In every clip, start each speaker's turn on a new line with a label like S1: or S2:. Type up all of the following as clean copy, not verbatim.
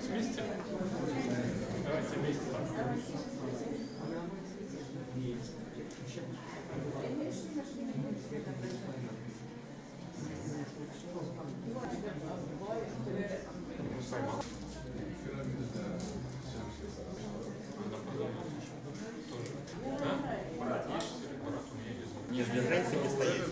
S1: Вместе? Давайте вместе.
S2: Не сдержайся, не стоять.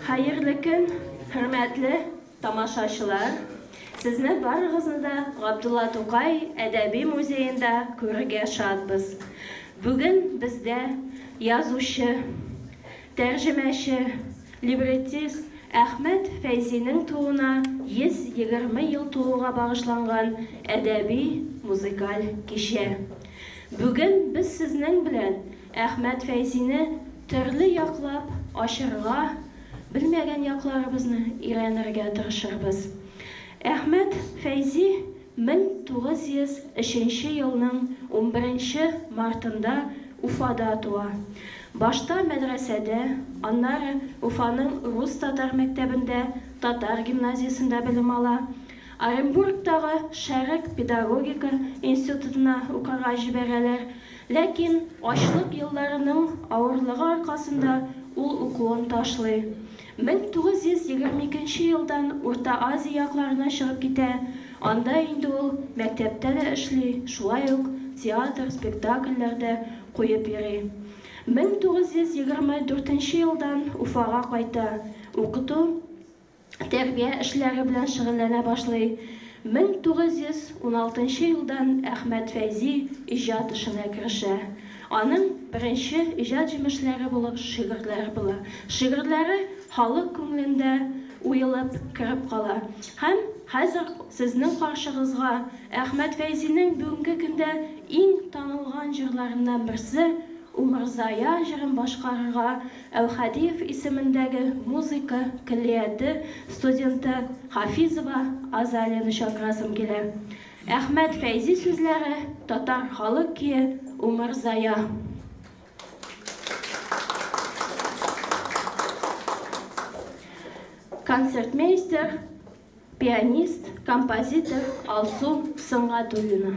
S3: Хәерле көн, хөрмәтле тамашачылар! Сезне барыгызны да Габдулла Тукай әдәби музеенда күрергә шатбыз. Бүген бездә язучы, тәрҗемәче, либреттист Әхмәт Фәйзинең тууына 120 ел тулуга багышланган әдәби музыкаль кичә. Бүген без сезнең белән Әхмәт Фәйзине төрле яклап ачырга, белмәгән якларыбызны өйрәнергә тырышырбыз. Әхмәт Фәйзи 1903 елның 11 мартында Уфада туа. Башта мәдрәсәдә, аннары Уфаның рус-татар мәктәбендә, татар гимназиясендә белем ала. Оренбургтагы Шәрык педагогика институтына укырга җибәрәләр. Ләкин ачлык елларының авырлыгы аркасында ул укуын ташлый. 1922 елдан Урта Азия якларына чыгып китә, анда инде ул мәктәптә дә эшли, шулай ук театр, спектакльләр дә куеп йөри. 1924 елдан Уфага кайта, укыту, тәрбия эшләре белән шөгыльләнә башлый. 1916 елдан Әхмәт Фәйзи иҗат эшенә керешә. Аның беренче иҗат җимешләре булып шигырьләре була. Шигырьләре халык күңелендә уелып кереп кала. Һәм хәзер сезнең каршыгызга Әхмәт Фәйзинең бүгенге көндә иң танылган җырларыннан берсе Умырзая җырын башкарырга Әүхәдиев исемендәге музыка көллияте студенты Хафизова Азалияне чакырасым килә. Әхмәт Фәйзи сүзләре, татар халык көе Умырзая. Концертмейстер, пианист, композитор Алсу Сөнгатуллина.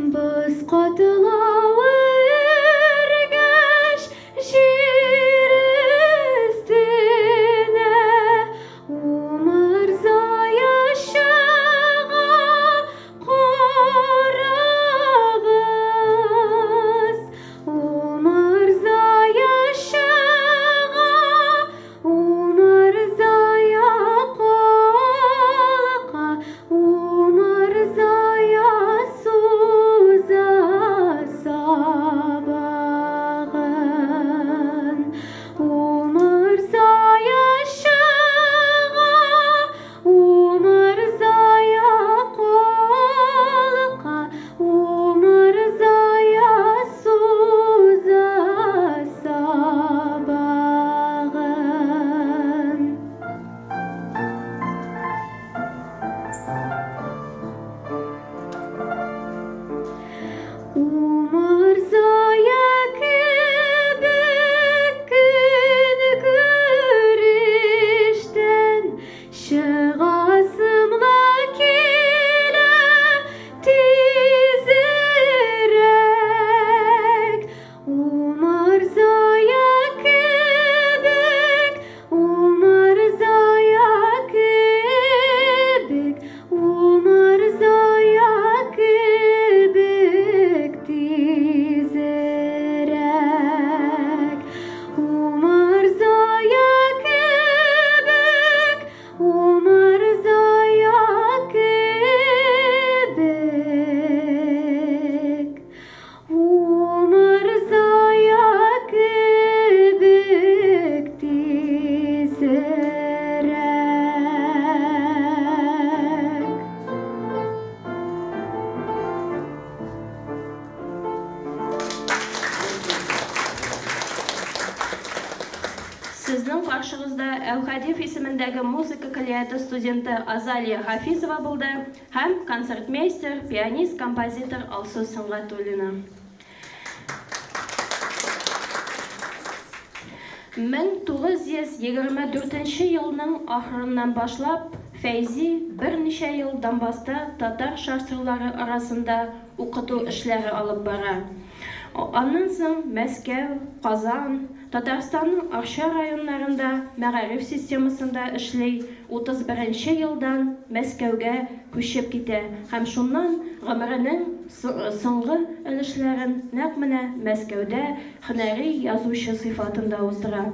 S4: Боз катлавы эргәч җир өстенә, Умырзая чыга, карагыз. Умырзая чыга, Умырзая калка, Умырзая суза сабагын. Умырзая чыга, Умырзая калка, Умырзая суза сабагын. Умырзая кебек көн күрештән чыгасым ла килә тизрәк. Умырзая кебек, Умырзая кебек, Умырзая кебек тизрәк. Умырзая кебек, Умырзая кебек, Умырзая кебек тизрәк.
S3: Сезнең каршыгызда Әүхәдиев исемендәге музыка көллияте студенты Азалия Хафизова булды һәм концертмейстер, пианист, композитор Алсу Сөнгатуллина. 1924 елның ахырыннан башлап Фәйзи берничә ел Донбасста татар шахтерлары арасында укыту эшләре алып бара. Аннан соң Мәскәү, Казан, Татарстанның Арча районнарында мәгариф системасында эшли, 31 нче елдан Мәскәүгә күчеп китә һәм шуннан гомеренең соңгы өлешләрен нәкъ менә Мәскәүдә һөнәри язучы сыйфатында уздыра.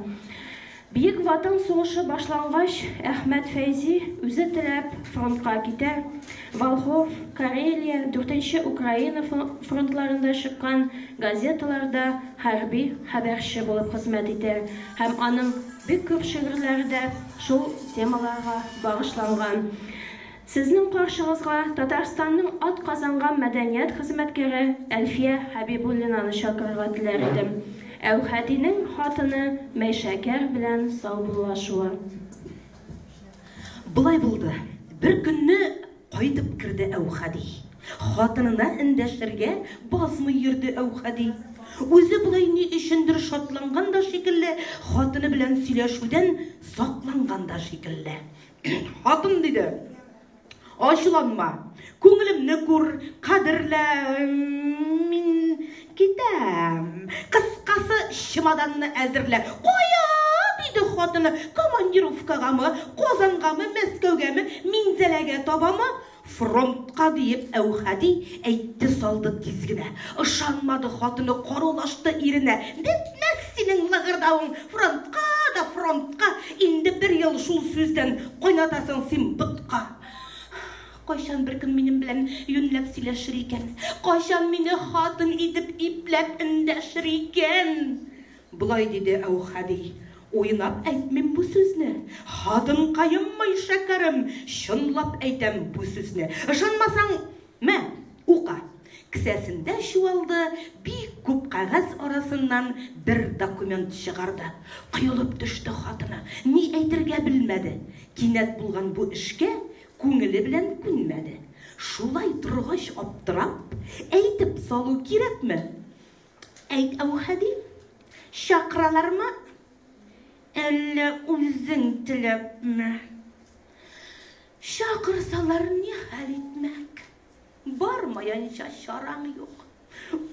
S3: Бөек Ватан сугышы башлангач, Әхмәт Фәйзи үзе теләп фронтка китә. Волхов, Карелия, Дүртенче Украина фронтларында чыккан газеталарда хәрби хәбәрче булып хезмәт итә һәм аның бик күп шигырьләре дә шул темаларга багышланган. Сезнең каршыгызга Татарстанның атказанган мәдәният хезмәткәре Әлфия Хәбибуллинаны чакырырга теләр идем. Әүхәдинең хатыны Мәйшәкәр белән саубуллашуы.
S5: Болай булды, бер көнне кайтып керде Әүхәди. Хатынына эндәшергә базмый йөрде Әүхәди. Үзе болай ни өчендер шатланган да шикелле, хатыны белән сөйләшүдән сакланган да шикелле. Хатын, диде, ачуланма, күңелемне күр, кадерлә, мин китәм. Кыскасы, чемоданны әзерлә. Кая? диде хатыны. Командировкагамы, Казангамы, Мәскәүгәме, Минзәләгә табамы? Фронтка, диеп Әүхәди әйтте салды тиз генә. Ышанмады хатыны, карулашты иренә. Бетмәс синең лыгырдавың, фронтка да фронтка, инде бер ел шул сүздән кайнатасың син ботка. Кайчан беркем минем белән юньләп сөйләшер икән? Кайчан мине хатын итеп ипләп эндәшер икән? Болай диде Әүхәди, Уйнап әйтмим бу сүзне, хатынкаем Майшәкәрем, чынлап әйтәм бу сүзне. Ышанмасаң, мә, укы. Кесәсендә чуалды, бик күп кәгазь арасыннан бер документ чыгарды. Коелып төште хатыны, ни әйтергә белмәде. Кинәт булган бу эшкә күңеле белән күнмәде. Шулай торгач аптырап, әйтеп салу кирәкме? Әйт, Әүхәди, чакыралармы, әллә үзең теләпме? Чакырсалар, ни хәл итмәк? Бармаенча чараң юк.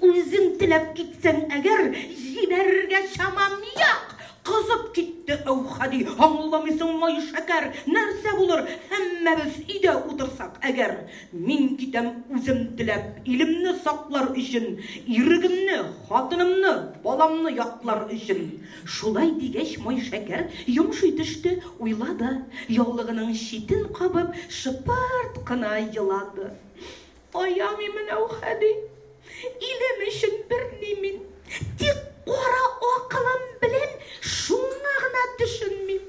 S5: Үзең теләп китсәң әгәр, җибәрергә чамам юк! Кызып китте Әүхәди, аңламыйсың, Майшәкәр, нәрсә булыр, һәммәбез өйдә утырсак әгәр? Мин китәм үзем теләп, илемне саклар өчен, ирегемне, хатынымны, баламны яклар өчен. Шулай дигәч, Майшәкәр йомшый төште, уйлады, яулыгының читен кабып, шыпырт кына елады. Аямыймын, Әүхәди, илем өчен берни мин, тик кара акылым белән шуңа гына төшенмим.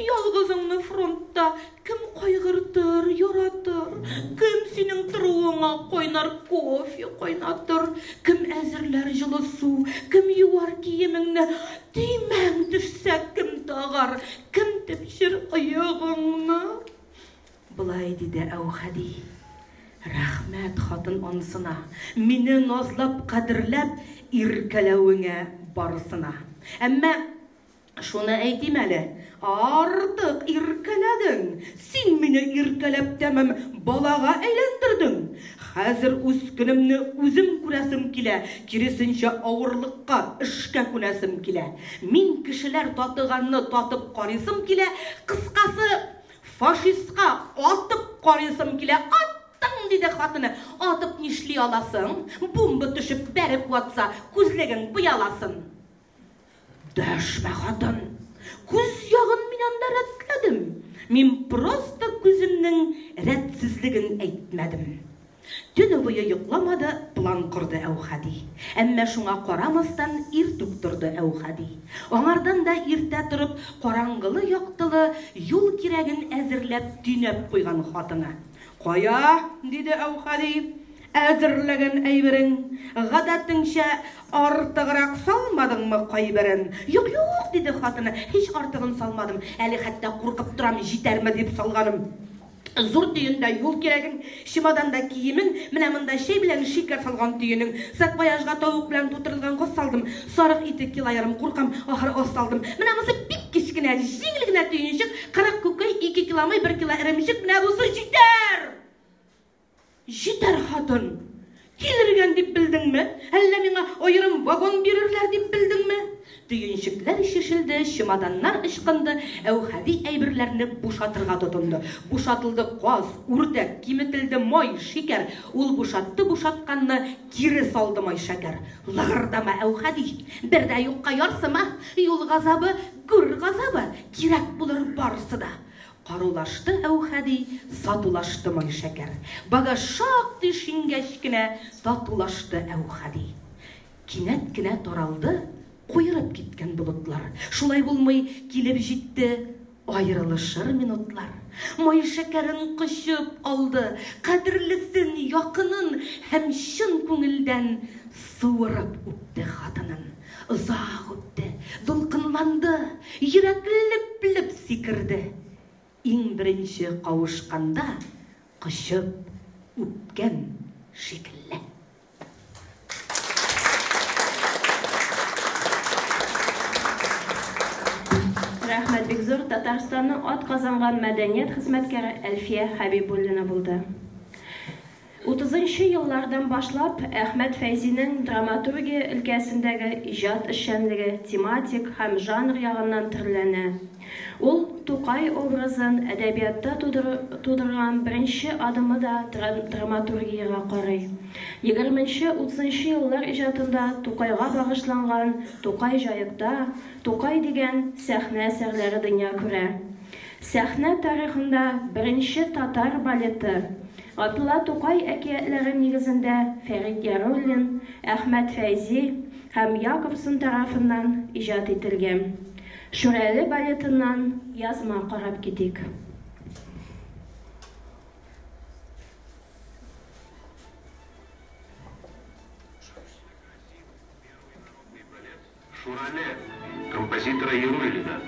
S5: Ялгызыңны фронтта кем кайгыртыр, яратыр, кем синең торуыңа кайнар кофе кайнатыр, кем әзерләр җылы су, кем юар киемеңне, төймәң төшсә, кем тагар, кем тепчер оегыңны? Болай диде Әүхәди, Рәхмәт, хатын анысына, мине назлап, кадерләп иркәләвеңә барысына. Әмма шуны әйтим әле, артык иркәләдең, син мине иркәләп тәмам балага әйләндердең. Хәзер үз көнемне үзем күрәсем килә, киресенчә, авырлыкка, эшкә күнәсем килә. Мин кешеләр татыганны татып карыйсым килә, кыскасы, Фашистка атып карыйсым килә. Аттың, диде хатыны. Атып нишли аласың? Бомба төшеп бәреп ватса, күзлегең пыяласын. Дәшмә, хатын. Күз ягын мин анда рәтләдем. Мин просто күземнең рәтсезлеген әйтмәдем. Төне буе йокламады, план корды Әүхәди. Әмма шуңа карамастан иртүк торды Әүхәди. Аңардан да иртә торып, караңгылы-яктылы юл кирәген әзерләп, төйнәп куйган хатыны. Кая? диде Әүхәди. Әзерләгән әйберең, гадәтеңчә, артыграк салмадыңмы кайберен? Юк, юк, диде хатыны, һич артыгын салмадым, әле хәтта куркып торам, җитәрме дип салганым. Зур төендә юл кирәгең, чемоданда киемең, менә монда чәй белән шикәр салган төенең. Саквояжга тавык белән тутырылган каз салдым, сарык ите кило ярым, куркам, ахыр аз салдым. Менә монысы бик кечкенә, җиңел генә төенчек, 40 күкәй, 2 кило май, 1 кило эремчек, менә бусы җитәр! Җитәр, хатын! Тилергән дип белдеңме? Әллә миңа аерым вагон бирерләр дип белдеңме? Төенчекләр чишелде, чемоданнар ычкынды, Әүхәди әйберләрне бушатырга тотынды. Бушатылды каз, үрдәк, киметелде май, шикәр. Ул бушатты бушатканны, кире салды май-шәкәр. Лыгырдама, Әүхәди, бер дә юкка ярсыма, юл газабы, гүр газабы, кирәк булыр барысы да. Карулашты Әүхәди, сатулашты Майшәкәр. Багаж шактый шиңгәч кенә татулашты Әүхәди. Кинәт кенә таралды куерып киткән болытлар. Шулай булмый, килеп җитте аерылышыр минутлар. Майшәкәрен кочып алды, кадерлесен, якынын һәм чын күңелдән суырып үпте хатынын. Озак үпте, дулкынланды, йөрәк леп-леп сикерде. Иң беренче кавышканда кочып үпкән шикелле.
S3: Рәхмәт бик зур. Татарстанның атказанган мәдәният хезмәткәре Әлфия Хәбибуллина булды. Утызынчы еллардан башлап Әхмәт Фәйзинең драматургия өлкәсендәге иҗат эшчәнлеге тематик һәм жанр ягыннан төрләнә. Ул Тукай образын әдәбиятта тудырган беренче адымы да драматургиягә карый. Егерменче-утызынчы еллар иҗатында Тукайга багышланган Тукай Җаекта, Тукай дигән сәхнә әсәрләре дөнья күрә. Сәхнә тарихында беренче татар балеты, Габдулла Тукай әкиятләре нигезендә Фәрит Яруллин, Әхмәт Фәйзи һәм Якобсон тарафыннан иҗат ителгән Шүрәле балетыннан язма карап китик.
S6: Шурале композитора Яруллина.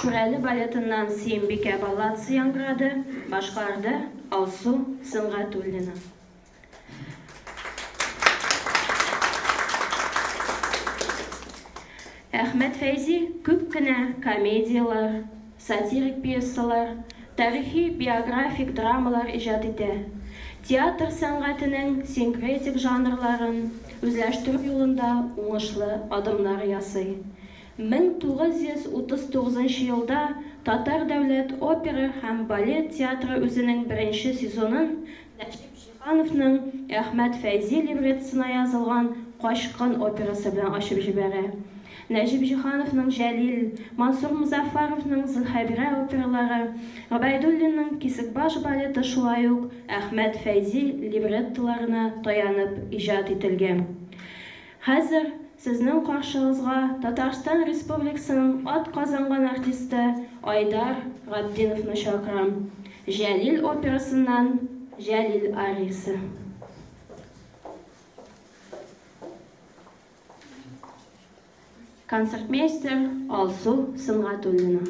S3: Шүрәле балетыннан Сөембикә балладасы яңгырады, башкарды Алсу Сөнгатуллина. Әхмәт Фәйзи күп кенә комедияләр, сатирик пьесалар, тарихи биографик драмалар иҗат итә. Театр сәнгатенең синкретик жанрларын үзләштерү юлында уңышлы адымнар ясый. 1939 елда Татар дәүләт опера һәм балет театры үзенең беренче сезонын Нәҗип Җиһановның Әхмәт Фәйзи либреттосына язылган Качкын операсы белән ачып җибәрә. Нәҗип Җиһановның Җәлил, Мансур Мозаффаровның Зөлхәбирә опералары, Гобәйдуллинның Кисекбаш балеты шулай ук Әхмәт Фәйзи либреттоларына таянып иҗат ителгән. Хәзер сезнең каршыгызга Татарстан Республикасының атказанган артисты Айдар Габдиновны чакырам. Җәлил операсыннан Җәлил ариясе. Концертмейстер Алсу Сөнгатуллина.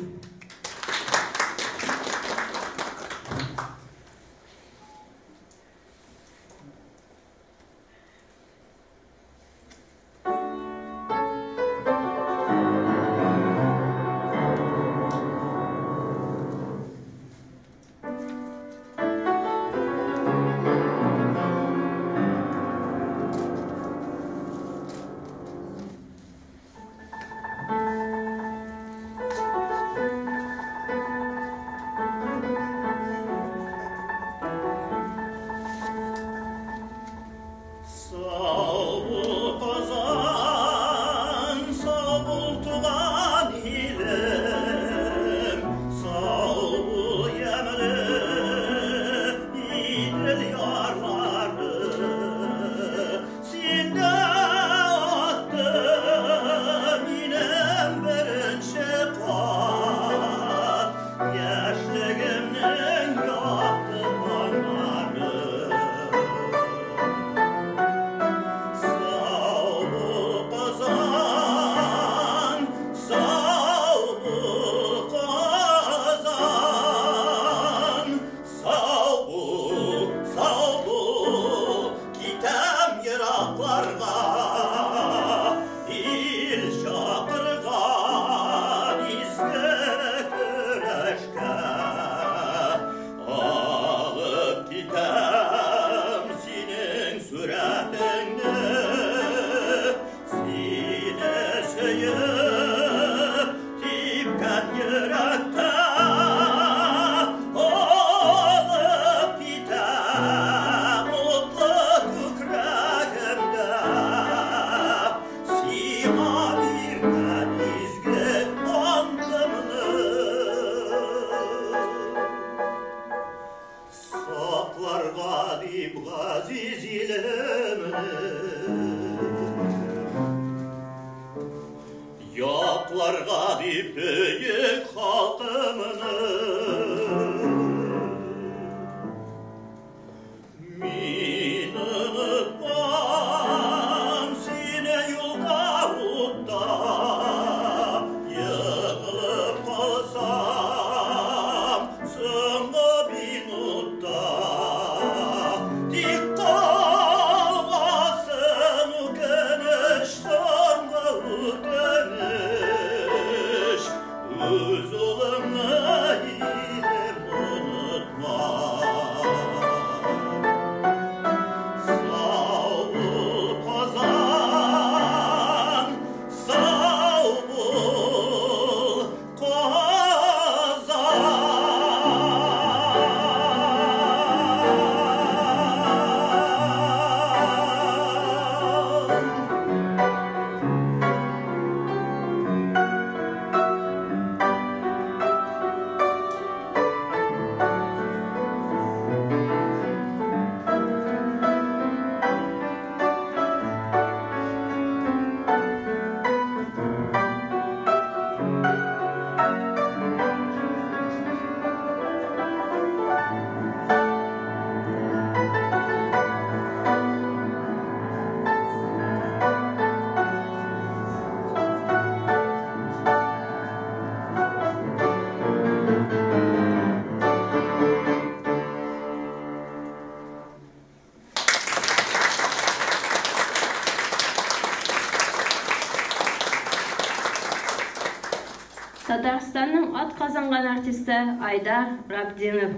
S3: Татарстанның атказанган артисты Айдар Габдинов,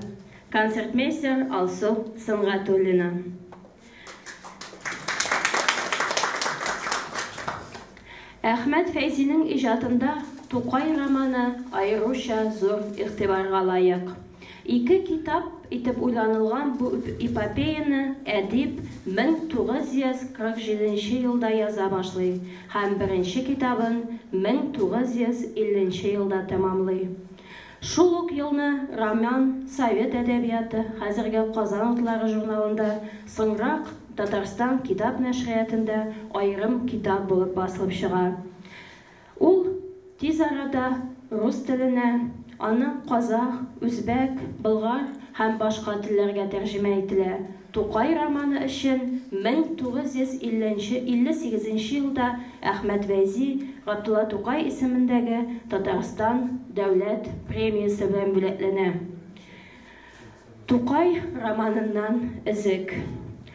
S3: концертмейстер Алсу Сөнгатуллина. Әхмәт Фәйзинең иҗатында Тукай романы аеруча зур игътибарга лаек. Ике китап итеп уйланылган бу эпопеяны әдип 1947 нче елда яза башлый һәм беренче китабын 1950 нче елда тәмамлый. Шул ук елны роман Совет әдәбияты, хәзерге Казан утлары журналында, соңрак Татарстан китап нәшриятында аерым китап булып басылып чыга. Ул тиз арада рус теленә, аннан казах, үзбәк, болгар һәм башка телләргә тәрҗемә ителә. Тукай романы өчен 1958 елда Әхмәт Фәйзи Габдулла Тукай исемендәге Татарстан дәүләт премиясе белән бүләкләнә. Тукай романыннан өзек.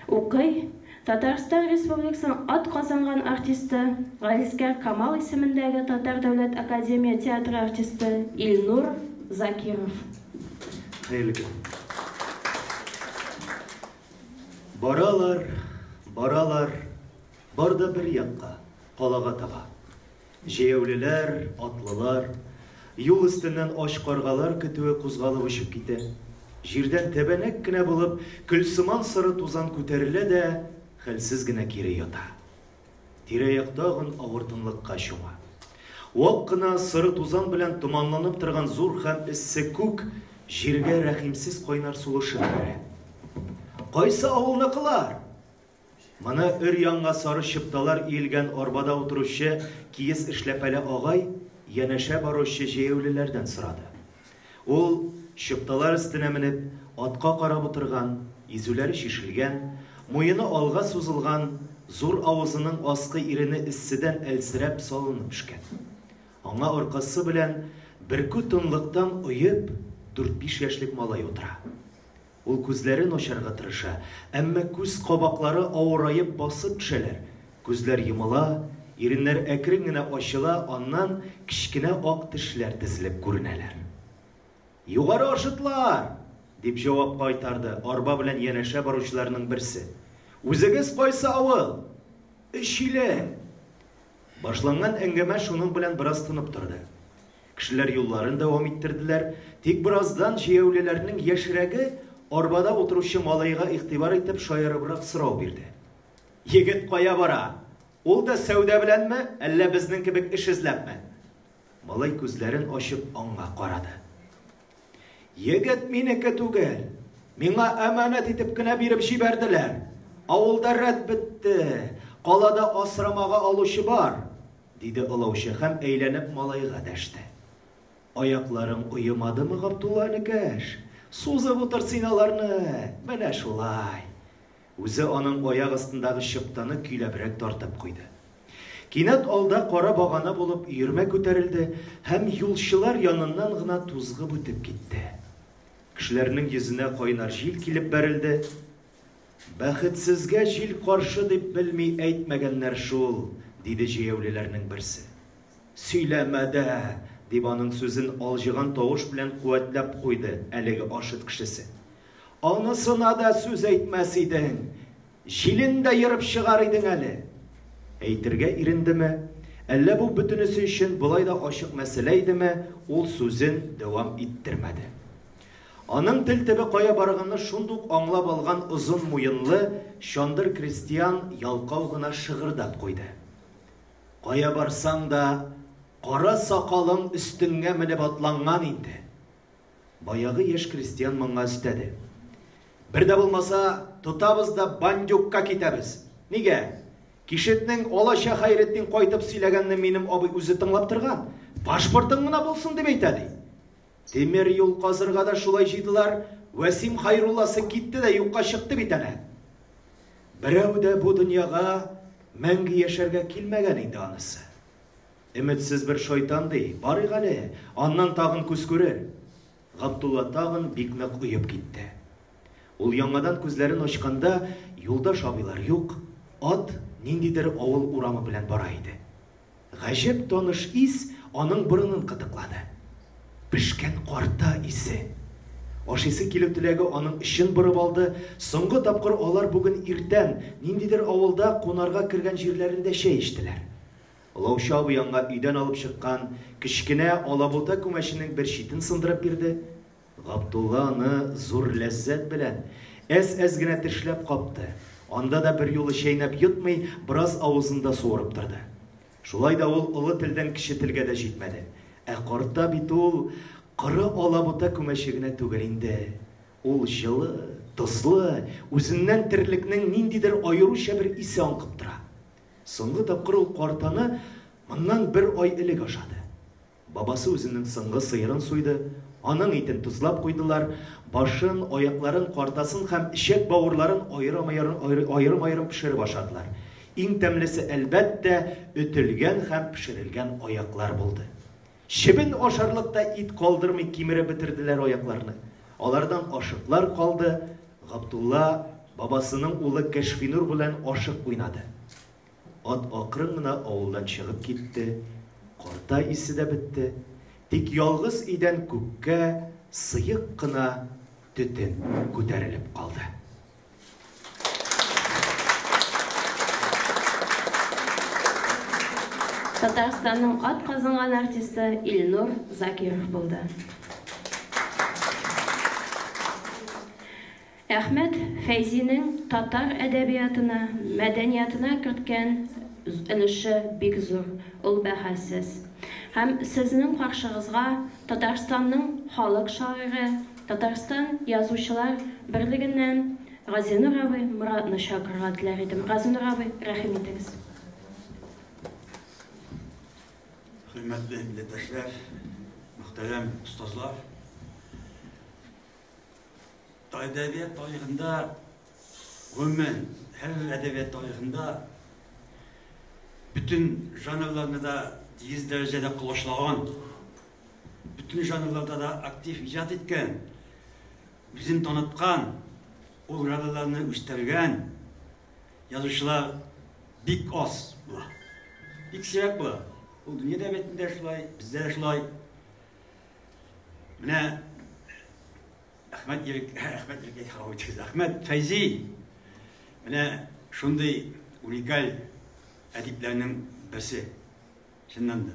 S3: Укый Татарстан Республикасының атказанган артисты, Галискәр Камал исемендәге Татар дәүләт академия театры артисты Илнур Закиров.
S7: Хәерле көн. Баралар, баралар, бар да бер якка, калага таба. Җәяүлеләр, атлылар, юл өстеннән ач каргалар көтүе кузгалып очып китә. Җирдән тәбәнәк кенә булып, көлсыман соры тузан күтәрелә дә, хәлсез генә кире ята. Тирә-як тагын авыр тынлыкка чума. Вак кына соры тузан белән томанланып торган зур һәм эссе күк җиргә рәхимсез кайнар сулышын бирә. Кайсы авылныкылар? Моны өр-яңа сары чыпталар өелгән арбада утыручы киез эшләпәле агай янәшә баручы җәяүлеләрдән сорады. Ул, чыпталар өстенә менеп, атка карап утырган, изүләре чишелгән, муены алга сузылган, зур авызының аскы ирене эсседән әлсерәп салынып пешкән. Аңа аркасы белән бөркү тынлыктан оеп, дүрт-биш яшьлек малай утыра. Ул күзләрен ачарга тырыша, әмма күз кабаклары авыраеп басып төшәләр, күзләр йомыла, иреннәр әкрен генә ачыла, аннан кечкенә ак тешләр тезелеп күренәләр. Югары Ашытлар! дип җавап кайтарды арба белән янәшә баручыларның берсе. Үзегез кайсы авыл? Өчиле! Башланган әңгәмә шуның белән бераз тынып торды. Кешеләр юлларын дәвам иттерделәр, тик бераздан җәяүлеләрнең яшьрәге арбада утыручы малайга игътибар итеп шаярыбрак сорау бирде. Егет кая бара? Ул да сәүдә беләнме, әллә безнең кебек эш эзләпме? Малай күзләрен ачып аңа карады. Егет минеке түгел. Миңа әманәт итеп кенә биреп җибәрделәр. Авылда рәт бетте. Калада асрамага алучы бар, диде олаучы һәм әйләнеп малайга дәште. Аякларың оемадымы, Габдулла энекәш? Сузып утыр син аларны, менә шулай. Үзе аның аяк астындагы чыптаны көйләбрәк тартып куйды. Кинәт алда кара багана булып өермә күтәрелде һәм юлчылар яныннан гына тузгып үтеп китте. Кешеләрнең йөзенә кайнар җил килеп бәрелде. Бәхетсезгә җил каршы дип белми әйтмәгәннәр шул, диде җәяүлеләрнең берсе. Сөйләмә дә, дип аның сүзен алҗыган тавыш белән куәтләп куйды әлеге Ашыт кешесе. Анысына да сүз әйтмәс идең, җилен дә ерып чыгар идең әле. Әйтергә ирендеме, әллә бу бөтенесе өчен болай да ачык мәсьәлә идеме, ул сүзен дәвам иттермәде. Аның тел төбе кая барганны шундук аңлап алган озын муенлы чандыр крестьян ялкау гына шыгырдап куйды. Кая барсаң да, кара сакалың өстеңә менеп атланган инде. Баягы яшь крестьян моңа өстәде. Бер дә булмаса, тотабыз да бандюкка китәбез. Нигә? Кишетнең Алача Хәйретдин кайтып сөйләгәнне минем абый үзе тыңлап торган. Пашпортың гына булсын дип әйтә, ди. Тимер юл казырга да шулай җыйдылар. Вәсим Хайрулласы китте дә юкка чыкты бит әнә. Берәү дә бу дөньяга мәңге яшәргә килмәгән инде анысы. Өметсез бер шайтан, ди, барыйк әле, аннан тагын күз күрер. Габдулла тагын бик нык оеп китте. Ул яңадан күзләрен ачканда, юлдаш абыйлар юк, ат ниндидер авыл урамы белән бара иде. Гаҗәп таныш ис аның борынын кытыклады. Пешкән карта исе! Ашыйсы килү теләге аның эчен борып алды. Соңгы тапкыр алар бүген иртән, ниндидер авылда кунарга кергән җирләрендә чәй эчтеләр. Олаучы абый аңа өйдән алып чыккан кечкенә алабута күмәченең бер читен сындырып бирде. Габдулла аны зур ләззәт белән, әз-әз генә тешләп капты. Анда да берьюлы чәйнәп йотмый, бераз авызында суырып торды. Шулай да ул олы телдән кече телгә дә җитмәде. Ә карта бит ул коры алабута күмәче генә түгел инде. Ул җылы, тозлы, үзеннән терлекнең ниндидер аеруча бер исе аңкып тора. Соңгы тапкыр ул картаны моннан бер ай элек ашады. Бабасы үзенең соңгы сыерын суйды, аның итен тозлап куйдылар, башын, аякларын, картасын һәм эчәк-бавырларын аерым-аерым пешереп ашадылар. Иң тәмлесе, әлбәттә, өтелгән һәм пешерелгән аяклар булды. Чебен ашарлык та ит калдырмый кимереп бетерделәр аякларны. Алардан ашыклар калды, Габдулла бабасының улы Кәшфинур белән ашык уйнады. Ат акрын гына авылдан чыгып китте, карта исе дә бетте, тик ялгыз өйдән күккә сыек кына төтен күтәрелеп калды.
S3: Татарстанның атказанган артисты Илнур Закиров булды. Әхмәт Фәйзинең татар әдәбиятына, мәдәниятына керткән өлеше бик зур, ул бәхәссез. Һәм сезнең каршыгызга Татарстанның халык шагыйре, Татарстан Язучылар берлегеннән Газинур абый Моратны чакырырга теләр идем. Газинур абый, рәхим итегез.
S8: Хөрмәтле милләттәшләр, мөхтәрәм остазлар! Әдәбият тарихында, гомумән, һәрбер әдәбият тарихында бөтен жанрларны да тигез дәрәҗәдә колачлаган, бөтен жанрларда да актив иҗат иткән, үзен таныткан, ул жанрларны үстергән язучылар бик аз була. Бик сирәк була. Ул дөнья әдәбиятында шулай, бездә дә шулай. Менә Әхмәт Ирек, Әхмәт Ирек, Әхмәт Фәйзи менә шундый уникаль әдипләрнең берсе. Чыннан да.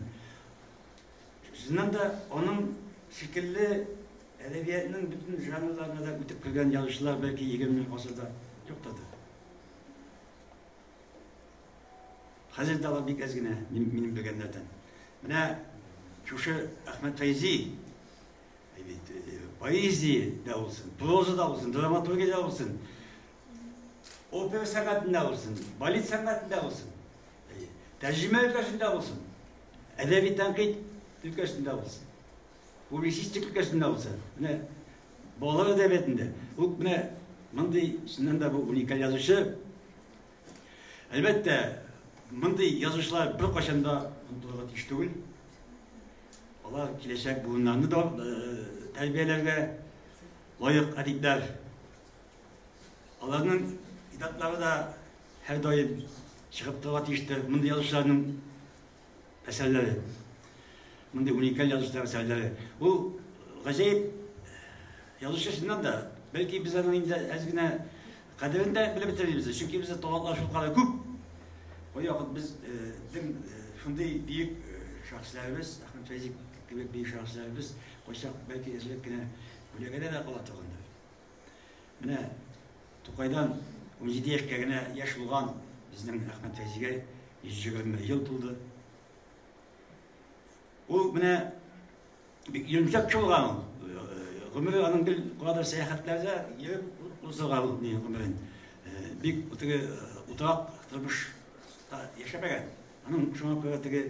S8: Чыннан да аның шикелле әдәбиятның бөтен жанрларына да үтеп кергән язучылар бәлки 20 гасырда юктыр да. Хәзер дә алар бик әз генә, минем белгәннәрдән. Менә шушы Әхмәт Фәйзи поэзия дә булсын, проза да булсын, драматургия дә булсын, опера сәнгатендә булсын, балет сәнгатендә булсын, тәрҗемә өлкәсендә булсын, әдәби тәнкыйть өлкәсендә булсын, публицистик өлкәсендә булсын, менә балалар әдәбиятында. Ул менә мондый чыннан да бу уникаль язучы. Әлбәттә, мондый язучылар беркайчан да онытылырга тиеш түгел. Алар киләчәк буыннарны да тәрбияләргә лаек әдипләр. Аларның китаплары да һәрдаим чыгып торырга тиештер. Мондый язучыларның әсәрләре, мондый уникаль язучылар әсәрләре. Ул гаҗәеп язучы чыннан да. Бәлки без аның инде әз генә кадерен дә белеп бетермибез, чөнки бездә талантлар шулкадәр күп. Кайвакыт безнең шундый бөек шәхесләребез, Әхмәт Фәйзи кебек бөек шәхесләребез кайчак бәлки әзрәк кенә күләгәдә дә кала торгандыр. Менә Тукайдан 17 яшькә генә яшь булган безнең Әхмәт Фәйзигә 120 ел тулды. Ул менә бик йомшак кеше булган ул. Гомере аның гел кадәр сәяхәтләрдә йөреп узган ул ни гомерен. Бик теге утрак тормышта яшәмәгән. Аның шуңа күрә теге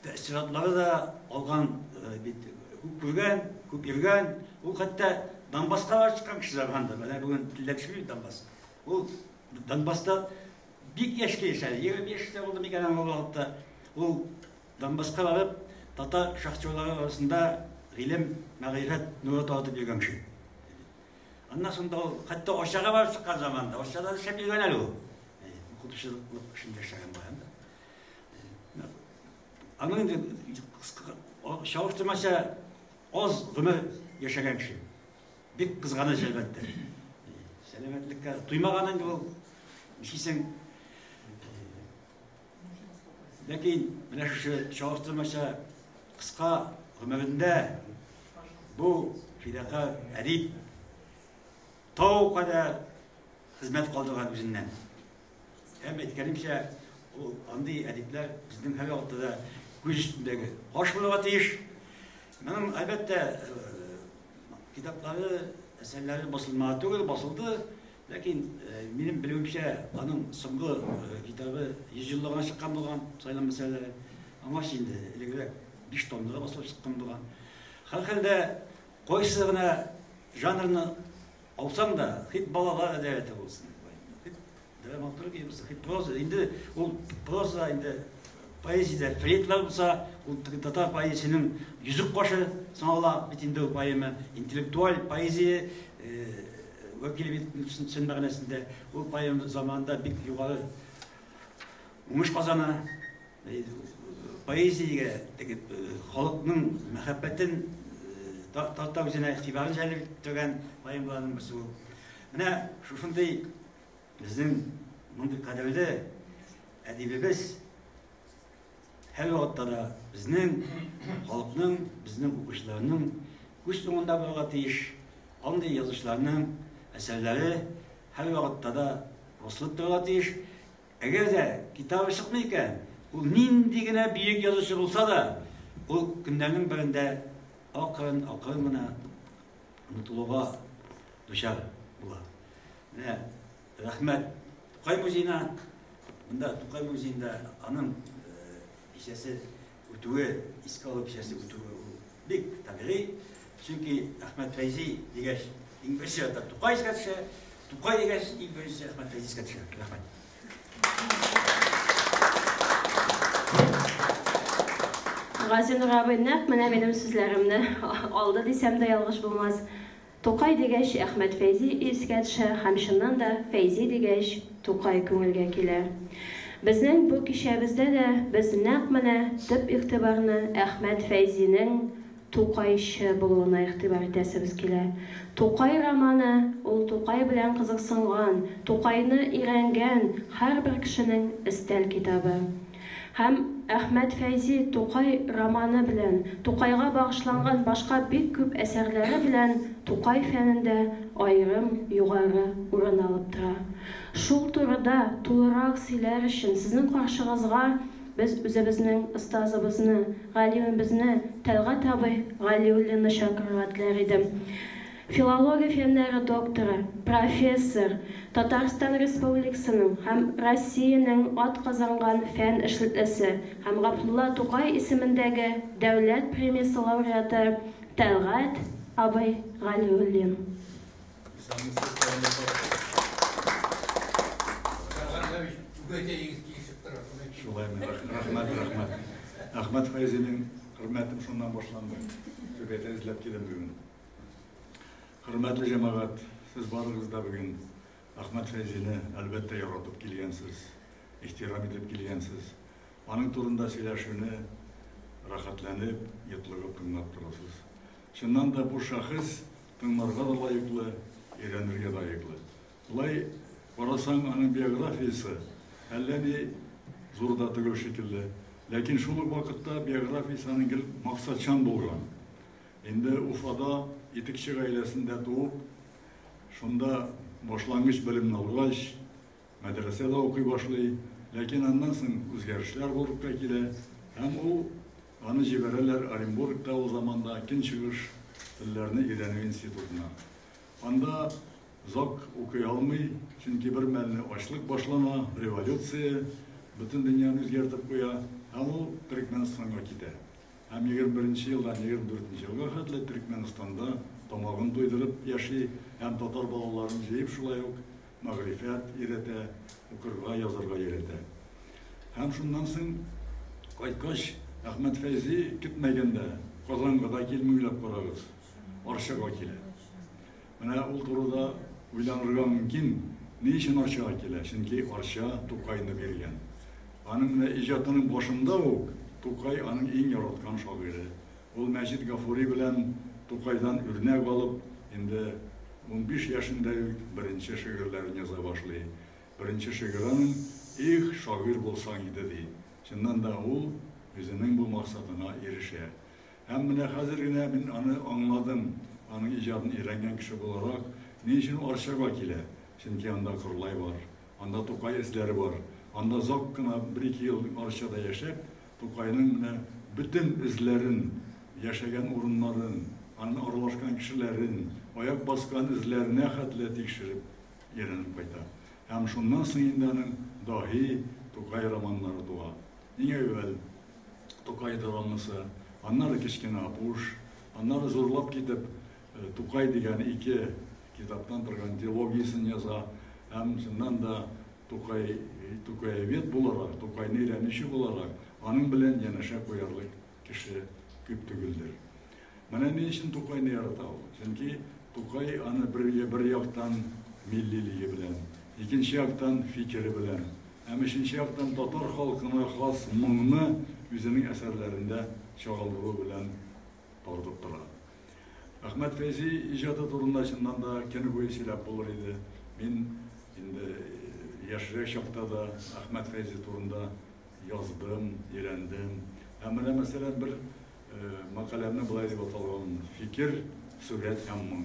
S8: тәэссоратлары да алган бит күп күргән, күп йөргән. Ул хәтта Донбасска барып чыккан кеше заманында. Менә бүген телдә төшми Донбасс. Ул Донбасста бик яшь килеш әле, 20 яшьтә булды микән аңа ул вакытта. Ул Донбасска барып, татар шахтерлары арасында гыйлем, мәгърифәт нуры таратып йөргән кеше. Аннан соң да ул хәтта Арчага барып чыккан заманда, Арчада да эшләп йөргән әле ул. Укытучылык эшендә эшләгән баян да. Аның инде Чагыштырмача аз гомер яшәгән кеше. Бик кызганыч, әлбәттә. Сәламәтлеккә туймаган инде ул. Нишлисең? Ләкин менә шушы чагыштырмача кыска гомерендә бу фидакарь әдип тау кадәр хезмәт калдырган үзеннән. Һәм әйткәнемчә, ул андый әдипләр безнең һәрвакытта да күз өстендәге каш булырга тиеш. Моның, әлбәттә, китаплары, әсәрләре басылмады түгел, басылды. Ләкин минем белүемчә, аның соңгы китабы 100 еллыгына чыккан булган, сайлам мәсьәләләре. Аңарчы инде элегрәк 5 томлыгы басылып чыккан булган. Һәрхәлдә, кайсы гына жанрны алсаң да, хит балалар әдәбияты булсын, хит драматургия булсын, хит проза. Инде ул проза инде поэзиядә флейтлар булса, ул татар поэзиясенең йөзек кашы санала бит инде ул поэма. Интеллектуаль поэзия вәкиле бит чын мәгънәсендә. Ул поэма заманында бик югары уңыш казана. Поэзиягә теге халыкның мәхәббәтен тарта үзенә, игътибарын җәлеп иттергән поэмаларның берсе ул. Менә шушындый безнең мондый кадерле әдибебез һәрвакытта да безнең халыкның, безнең укучыларның күз уңында булырга тиеш. Андый язучыларның әсәрләре һәрвакытта да басылып торырга тиеш. Әгәр дә китабы чыкмый икән, ул нинди генә бөек язучы булса да, ул көннәрнең берендә акрын-акрын гына онытылуга дучар була. Менә рәхмәт Тукай музеена. Монда Тукай музеенда аның кичәсе үтүе, искә алу кичәсе үтүе ул бик табигый. Чөнки Әхмәт Фәйзи дигәч, иң беренче чиратта Тукай искә төшә, Тукай дигәч, иң беренче Әхмәт Фәйзи искә төшә. Рәхмәт.
S3: Газинур абый нәкъ менә минем сүзләремне алды дисәм дә ялгыш булмас. Тукай дигәч, Әхмәт Фәйзи искә төшә һәм чыннан да Фәйзи дигәч, Тукай күңелгә килә. Безнең бу кичәбездә дә без нәкъ менә төп игътибарны Әхмәт Фәйзинең Тукайчы булуына игътибар итәсебез килә. Тукай романы, ул Тукай белән кызыксынган, Тукайны өйрәнгән һәрбер кешенең өстәл китабы. Һәм Әхмәт Фәйзи Тукай романы белән, Тукайга багышланган башка бик күп әсәрләре белән Тукай фәнендә аерым югары урын алып тора. Шул турыда тулырак сөйләр өчен сезнең каршыгызга без үзебезнең остазыбызны, галимебезне Тәлгать абый Галиуллинны чакырырга теләр идем. Филология фәннәре докторы, профессор, Татарстан Республикасының һәм Россиянең атказанган фән эшлеклесе һәм Габдулла Тукай исемендәге Дәүләт премиясе лауреаты Тәлгать абый Галиуллин.
S9: Исәнмесез, Кәрим апа.
S10: Тәлгать абый, түбәтәегез килешеп тора.
S9: Шулаймы? Рәхмәт, рәхмәт. Әхмәт Фәйзинең хөрмәтем шуннан башланды. Түбәтәй эзләп килдем бүген. Хөрмәтле җәмәгать, сез барыгыз да бүген Әхмәт Фәйзине, әлбәттә, яратып килгәнсез, ихтирам итеп килгәнсез. Аның турында сөйләшүне рәхәтләнеп, йотлыгып тыңлап торасыз. Чыннан да бу шәхес тыңларга да лаеклы, өйрәнергә дә лаеклы. Болай карасаң, аның биографиясе әллә ни зур да түгел шикелле. Ләкин шул ук вакытта биографиясе аның гел максатчан булган. Инде Уфада итекче гаиләсендә туып, шунда башлангыч белемне алгач, мәдрәсәдә укый башлый. Ләкин аннан соң үзгәрешләр барлыкка килә һәм ул аны җибәрәләр Оренбургта ул заманда Көнчыгыш телләрне өйрәнү институтына. Анда озак укый алмый, чөнки бер мәлне ачлык башлана, революция бөтен дөньяны үзгәртеп куя һәм ул Төрекмәнстанга китә. Һәм 21 нче елдан 24 нче елга хәтле Төрекмәнстанда тамагын туйдырып яши һәм татар балаларын җыеп шулай ук мәгърифәт өйрәтә, укырга, язарга өйрәтә. Һәм шуннан соң кайткач, Әхмәт Фәйзи көтмәгәндә Казанга да килми, уйлап карагыз, Арчага килә. Менә ул турыда уйланырга мөмкин, ни өчен Арчага килә? Чөнки Арча Тукайны биргән. Аның менә иҗатының башында ук Тукай аның иң яраткан шагыйре. Ул Мәҗит Гафури белән Тукайдан үрнәк алып, инде 15 яшендә үк беренче шигырьләрен яза башлый. Беренче шигырен «Их, шагыйрь булсаң иде» ди. Чыннан да ул үзенең бу максатына ирешә. Һәм менә хәзер генә мин аны аңладым, аның иҗатын өйрәнгән кеше буларак, ни өчен Арчага килә? Чөнки анда Кырлай бар, анда Тукай эзләре бар. Анда озак кына бер-ике ел Арчада яшәп, Тукайның менә бөтен эзләрен, яшәгән урыннарын, аның аралашкан кешеләрен, аяк баскан эзләренә хәтле тикшереп, өйрәнеп кайта. Һәм шуннан соң инде аның даһи Тукай романнары туа. Иң әүвәл Тукай драмасы, аннары Кечкенә Апуш, аннары зурлап китеп Тукай дигән ике китаптан торган дилогиясен яза. Һәм чыннан да Тукай, тукаевед буларак, Тукайны өйрәнүче буларак, аның белән янәшә куярлык кеше күп түгелдер. Менә ни өчен Тукайны ярата ул. Чөнки Тукай аны бер, бер яктан миллилеге белән, икенче яктан фикере белән, һәм өченче яктан татар халкына хас моңны үзенең әсәрләрендә чагылдыру белән тартып тора. Әхмәт Фәйзи иҗаты турында чыннан да көне буе сөйләп булыр иде. Мин инде яшьрәк чакта да Әхмәт Фәйзи турында яздым, өйрәндем. Һәм менә, мәсәлән, бер мәкаләмне болай дип аталган: Фикер, сурәт һәм моң.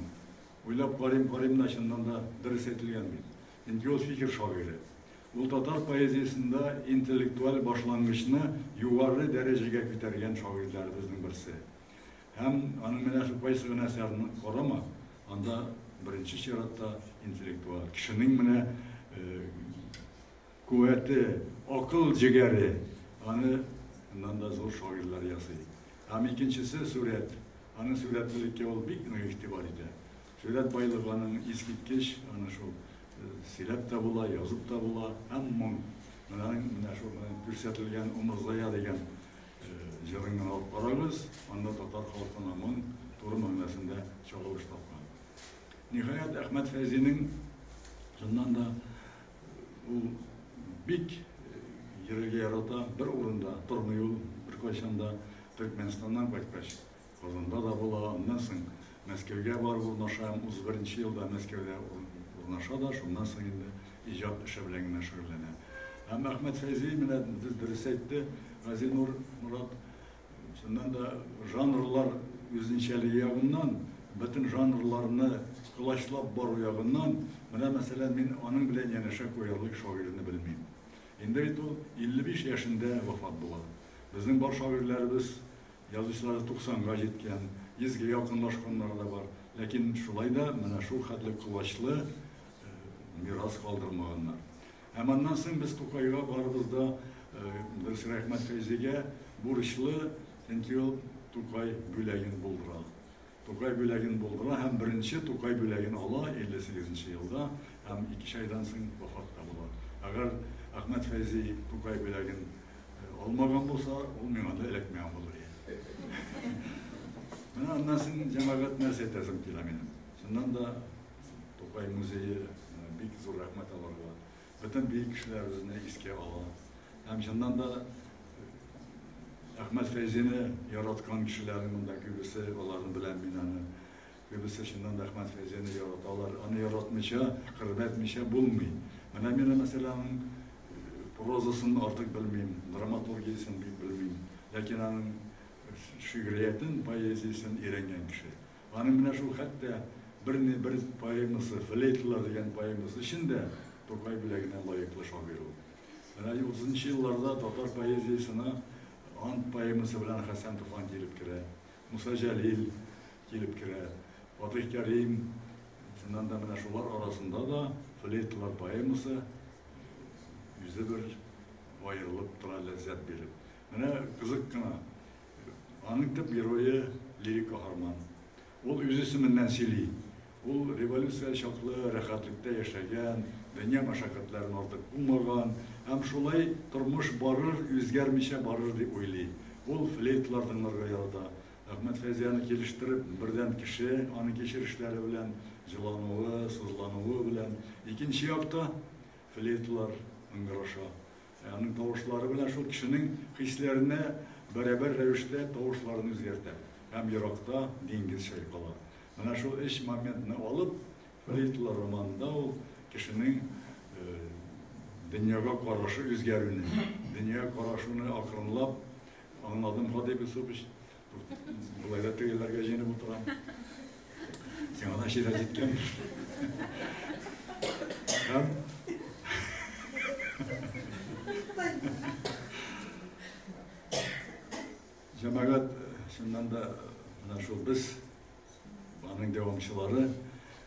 S9: Уйлап карыйм, карыйм да, чыннан да дөрес әйтелгән бит. Чөнки ул фикер шагыйре. Ул татар поэзиясендә интеллектуаль башлангычны югары дәрәҗәгә күтәргән шагыйрьләребезнең берсе. Һәм аның менә шул кайсы гына әсәрен карама, анда беренче чиратта интеллектуаль кешенең менә куәте, акыл җегәре, аны аннан да зур шагыйрьләр ясый. Һәм икенчесе сурәт. Аның сурәтлелеккә ул бик нык игътибар итә. Сурәт байлыгы аның искиткеч, аны шул сөйләп тә була, язып та була. Һәм моң. Менә аның менә шул күрсәтелгән Умырзая дигән җырын гына алып карагыз, анда татар халкына моң туры мәгънәсендә чагылыш тапкан. Ниһаять, Әхмәт Фәйзинең чыннан да ул бик йөрергә ярата, бер урында тормый ул беркайчан да. Төркмәнстаннан кайткач, Казанда да була, аннан соң Мәскәүгә барып урнаша һәм 31 елда Мәскәүдә урнаша да, шуннан соң инде иҗат эше белән генә шөгыльләнә. Һәм Әхмәт Фәйзи менә дөрес әйтте, Газинур Морат, чыннан да жанрлар үзенчәлеге ягыннан, бөтен жанрларны колачлап бару ягыннан, менә мәсәлән, мин аның белән янәшә куярлык шагыйрьне белмим. Инде бит ул 55 яшендә вафат була. Безнең бар шагыйрьләребез, язучылар 90-га җиткән, 100-гә якынлашканнары да бар. Ләкин шулай да менә шул хәтле колачлы мирас калдырмаганнар. Һәм аннан соң без Тукайга барыбыз да, дөресрәк, Әхмәт Фәйзигә бурычлы, чөнки ул Тукай бүләген булдыра. Тукай бүләген булдыра һәм беренче Тукай бүләген ала 58 нче елда һәм ике айдан соң вафат та була. Әгәр Әхмәт Фәйзи Тукай бүләген алмаган булса, ул миңа да эләкмәгән булыр иде. Менә аннан соң, җәмәгать, нәрсә әйтәсем килә минем. Чыннан да Тукай музее, бик зур рәхмәт аларга. Бөтен бөек кешеләребезне искә ала. Һәм чыннан да Әхмәт Фәйзине яраткан кешеләрнең монда күбесе, аларны беләм мин аны. Күбесе чыннан да Әхмәт Фәйзине яраталар. Аны яратмыйча, хөрмәтмичә булмый. Менә мин, мәсәлән, аның прозасын артык белмим, драматургиясен бик белмим. Ләкин аның шигъриятен, поэзиясен өйрәнгән кеше. Аның менә шул хәтта бер бер поэмасы, Флейталар дигән поэмасы өчен дә Тукай бүләгенә лаеклы шагыйрь ул. Менә 30 елларда татар поэзиясенә Ант поэмасы белән Хәсән Туфан килеп керә, Муса Җәлил килеп керә, Фатих Кәрим, чыннан да менә шулар арасында да Флейталар поэмасы үзе бер аерылып тора, ләззәт биреп. Менә кызык кына, аның төп герое лирик каһарман. Ул үз исеменнән сөйли. Ул революция чаклы рәхәтлектә яшәгән, дөнья мәшәкатьләрен артык булмаган һәм шулай тормыш барыр, үзгәрмичә барыр дип уйлый. Ул флейталар тыңларга ярата. Әхмәт Фәйзи аны килештереп, бердән кеше аның кичерешләре белән, җылануы, сызлануы белән, икенче якта флейталар ыңгыраша. Аның тавышлары белән шул кешенең хисләренә бәрабәр рәвештә тавышларын үзгәртә һәм еракта диңгез чайкала. Менә шул өч моментны алып, Флейталар романында ул кешенең дөньяга карашы үзгәрүне, дөньяга карашуны акрынлап аңладым, Хатыйп Юсупович. Болай да тегеләргә җыенып утырам. Сиңа да чират җиткән. Һәм җәмәгать, чыннан да менә шул без аның дәвамчылары,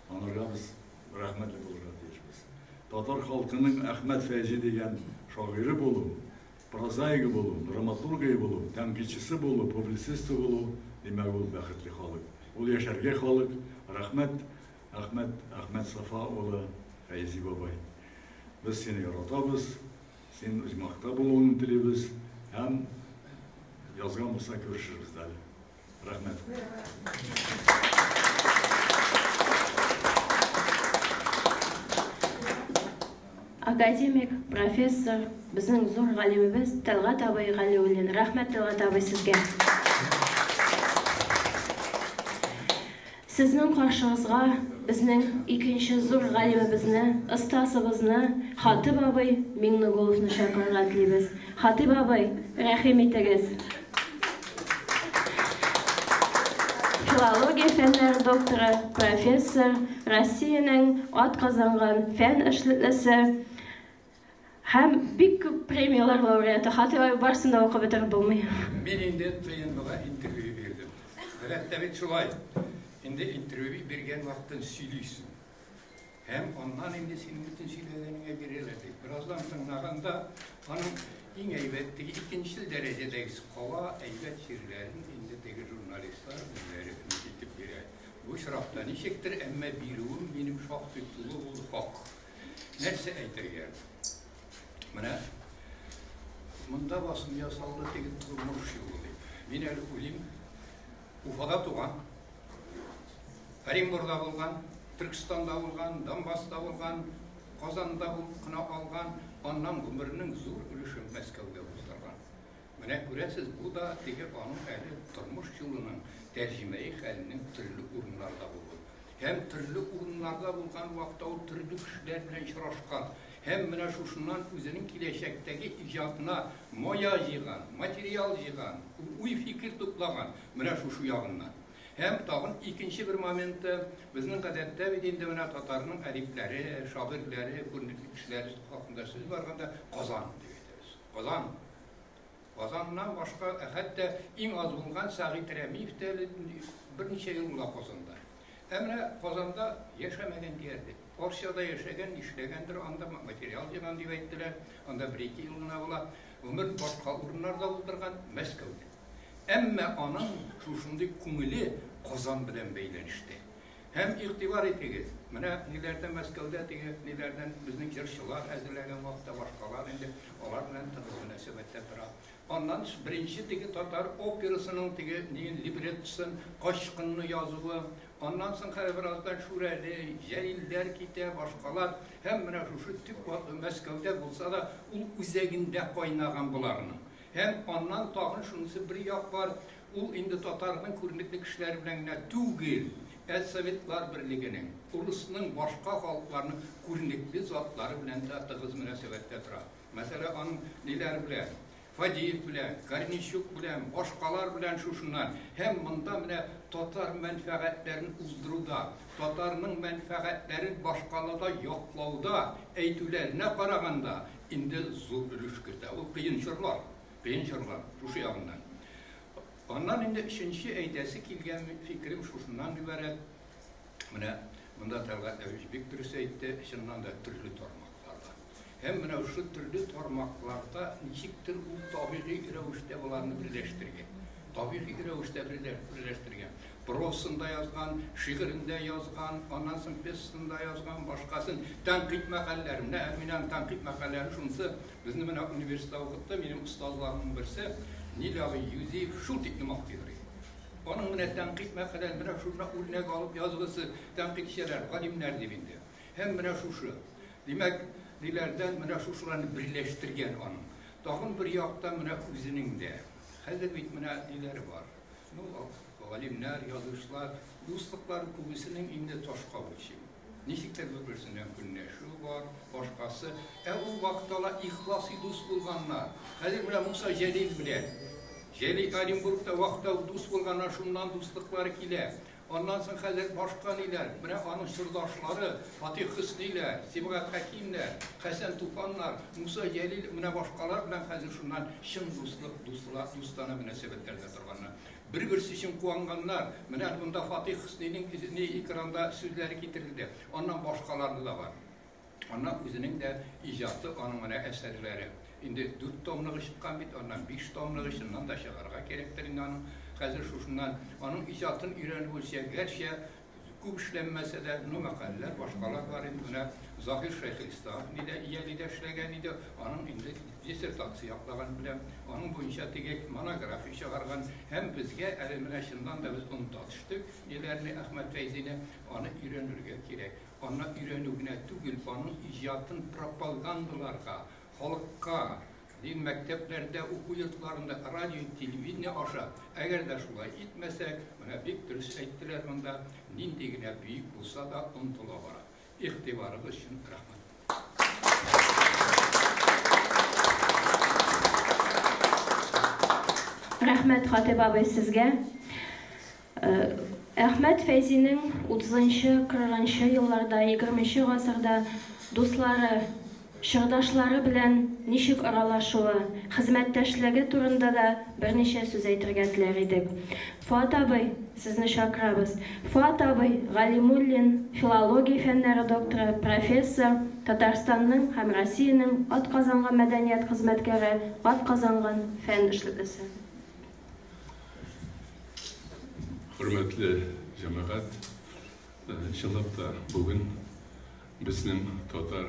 S9: аңарга без рәхмәтле булырга тиешбез. Татар халкының Әхмәт Фәйзи дигән шагыйре булу, прозаигы булу, драматургы булу, тәнкыйтьчесе булу, публицисты булу, димәк, ул бәхетле халык. Ул яшәргә халык. Рәхмәт, Әхмәт, Әхмәт Сафа улы Фәйзи бабай. Без сине яратабыз, син оҗмахта булуыңны телибез һәм язган булса күрешербез дә әле. Рәхмәт.
S3: Академик, профессор, безнең зур галимебез Тәлгать абый Галиуллин. Рәхмәт, Тәлгать абый, сезгә. Сезнең каршыгызга безнең икенче зур галимебезне, остазыбызны Хатыйп абый Миңнегуловны чакырырга телибез. Хатыйп абый, рәхим итегез. Филология фәннәре докторы, профессор, Россиянең атказанган фән эшлеклесе һәм бик күп премияләр лауреаты. Хатыйп абый, барысын да укып бетереп булмый.
S10: Мин инде ТНВга интервью бирдем. Гадәттә бит шулай. Инде интервью биргән вакытын сөйлисең. Һәм аннан инде синең бөтен сөйләгәнеңә бирәләр дип. Бераздан тыңлаганда аның иң әйбәт теге икенчел дәрәҗәдәгесе кала, әйбәт җирләрен инде теге журналистлар үзләре өмет итеп бирә. Бу очракта ничектер, әмма бирүем минем шактый тулы булды, хак. Нәрсә әйтергә? Менә монда басым ясалды теге тормыш юлы дип. Мин әле уйлыйм, Уфада туган, Оренбурда булган, Төркстанда булган, Донбасста булган, Казанда булып кына алган, аннан гомеренең зур өлешен Мәскәүдә уздырган. Менә күрәсез, бу да теге аның әле тормыш юлының, тәрҗемәи хәленең төрле урыннарда булуы. Һәм төрле урыннарда булган вакытта ул төрле кешеләр белән очрашкан. Һәм менә шушыннан үзенең киләчәктәге иҗатына мая җыйган, материал җыйган, уй-фикер туплаган, менә шушы ягыннан. Һәм тагын икенче бер моменты, безнең гадәттә бит инде менә татарның әдипләре, шагыйрьләре, күренекле кешеләре хакында сүз барганда Казан дип әйтәбез. Казан. Казаннан башка, хәтта иң аз булган Сәгыйть Рәмиев тә әле берничә ел була Казанда. Ә менә Казанда яшәмәгән диярлек. Арчада яшәгән, нишләгәндер, анда материал җыйган дип әйттеләр. Анда бер-ике ел гына була. Гомер башка урыннарда уздырган, Мәскәүдә. Әмма аның шушындый күңеле Казан белән бәйләнештә. Һәм игътибар итегез, менә ниләрдә Мәскәүдә теге ниләрдән безнең җырчылар әзерләгән вакытта башкалар инде алар белән тыгыз мөнәсәбәттә тора. Аннан тыш беренче теге татар операсының теге ниен либреттосын Качкынны язуы, аннан соң хәзер бераздан Шүрәле, Җәлилләр китә, башкалар. Һәм менә шушы төп Мәскәүдә булса да ул үзәгендә кайнаган боларның. Һәм аннан тагын шунысы бер як бар, ул инде татарның күренекле кешеләре белән генә түгел, ә Советлар Берлегенең, урысның, башка халыкларның күренекле затлары белән дә тыгыз мөнәсәбәттә тора. Мәсәлән, аның ниләре белән, Фадеев белән, Корнейчук белән, башкалар белән шушыннан. Һәм монда менә татар мәнфәгатьләрен уздыруда, татарның мәнфәгатьләрен башкалада яклауда, әйтүләренә караганда, инде зур өлеш кертә. Ул кыен чорлар, кыен чорлар шушы ягыннан. Аннан инде өченче әйтәсе килгән фикерем шушыннан гыйбарәт. Менә монда Тәлгать Әбич бик дөрес әйтте, чыннан да төрле тармакларда. Һәм менә шушы төрле тармакларда ничектер ул табигый рәвештә боларны берләштергән. Табигый рәвештә берләштергән. Прозасында язган, шигырендә язган, аннан соң пьесасында язган, башкасын, тәнкыйть мәкаләләре. Менә мин аның тәнкыйть мәкаләләре шунысы, безне менә университетта укытты, минем остазларымның берсе Нил абый Юзиев шул тикле мактыйдыр иде. Аның менә тәнкыйть мәкаләләрен менә шуннан үрнәк алып язгысы тәнкыйтьчеләр, галимнәр дип инде. Һәм менә шушы. Димәк, ниләрдән менә шушыларны берләштергән аның. Тагын бер яктан менә үзенең дә. Хәзер бит менә ниләр бар. Ну, галимнәр, язучылар, дуслыклар күбесенең инде ташка үлчим. Ничек тә бер-берсеннән көнләшү бар, башкасы. Ә ул вакытта алар ихласи дус булганнар. Хәзер менә Муса Җәлил белән. Җәлил Оренбургта вакытта дус булганнар, шуннан дуслыклары килә. Аннан соң хәзер башка ниләр, менә аның чордашлары, Фатих Хөсниләр, Сибгат Хәкимнәр, Хәсән Туфаннар, Муса Җәлил, менә башкалар белән хәзер шуннан чын дуслык, дуслар, дустана мөнәсәбәтләрдә торганнар. Бер-берсе өчен куанганнар. Менә монда Фатих Хөснинең ни экранда сүзләре китерелде. Аннан башкалары да бар. Аннан үзенең дә иҗаты, аның менә әсәрләре. Инде 4 томлыгы чыккан бит, аннан 5 томлыгы чыннан да чыгарга кирәктер инде аның. Хәзер шушыннан аның иҗатын өйрәнү буенча гәрчә күп эшләнмәсә дә, ну мәкаләләр, башкалар бар инде. Менә Заһир Шәйхелислам нидә Иялидә эшләгән иде, аның инде диссертация яклаган белән, аның буенча теге монография чыгарган һәм безгә әле менә чыннан да без оныта төштек ниләрне Әхмәт Фәйзине, аны өйрәнергә кирәк. Аны өйрәнү генә түгел, аның иҗатын пропагандаларга, халыкка, дин мәктәпләрдә, уку йортларында, радио, телевидение аша. Әгәр дә шулай итмәсәк, менә бик дөрес әйттеләр монда, нинди генә бөек булса да онытыла бара. Игътибарыгыз өчен рәхмәт.
S3: Рәхмәт, Хатыйп абый, сезгә. Әхмәт Фәйзинең 30-нчы, 40-нчы елларда, 20-нче гасырда дуслары, чордашлары белән ничек аралашуы, хезмәттәшлеге турында да берничә сүз әйтергә теләр идек. Фоат абый, сезне чакырабыз. Фоат абый Галимуллин, филология фәннәре докторы, профессор, Татарстанның һәм Россиянең атказанган мәдәният хезмәткәре, атказанган фән эшлеклесе.
S11: Хөрмәтле җәмәгать, чынлап та бүген безнең татар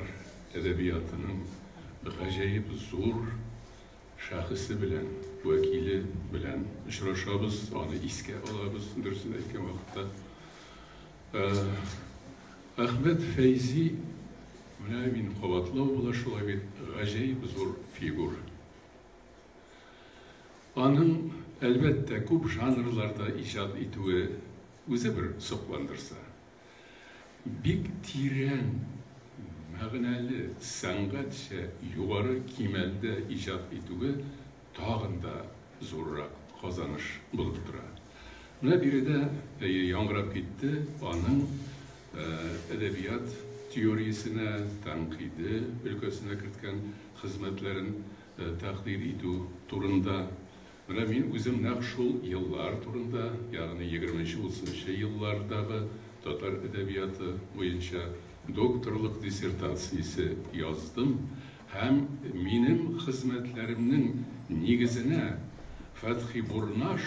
S11: әдәбиятының гаҗәеп зур шәхесе белән, вәкиле белән очрашабыз, аны искә алабыз, дөресен әйткән вакытта. Әхмәт Фәйзи, менә мин кабатлау була шулай бит, гаҗәеп зур фигура. Аның, әлбәттә, күп жанрларда иҗат итүе үзе бер сокландырса, бик тирән мәгънәле, сәнгатьчә югары кимәлдә иҗат итүе тагын да зуррак казаныш булып тора. Менә биредә, әйе, яңгырап китте аның әдәбият теориясенә, тәнкыйде өлкәсенә керткән хезмәтләрен тәкъдир итү турында. Менә мин үзем нәкъ шул еллар турында, ягъни егерменче-утызынчы еллардагы татар әдәбияты буенча докторлык диссертациясе яздым һәм минем хезмәтләремнең нигезенә Фәтхи Бурнаш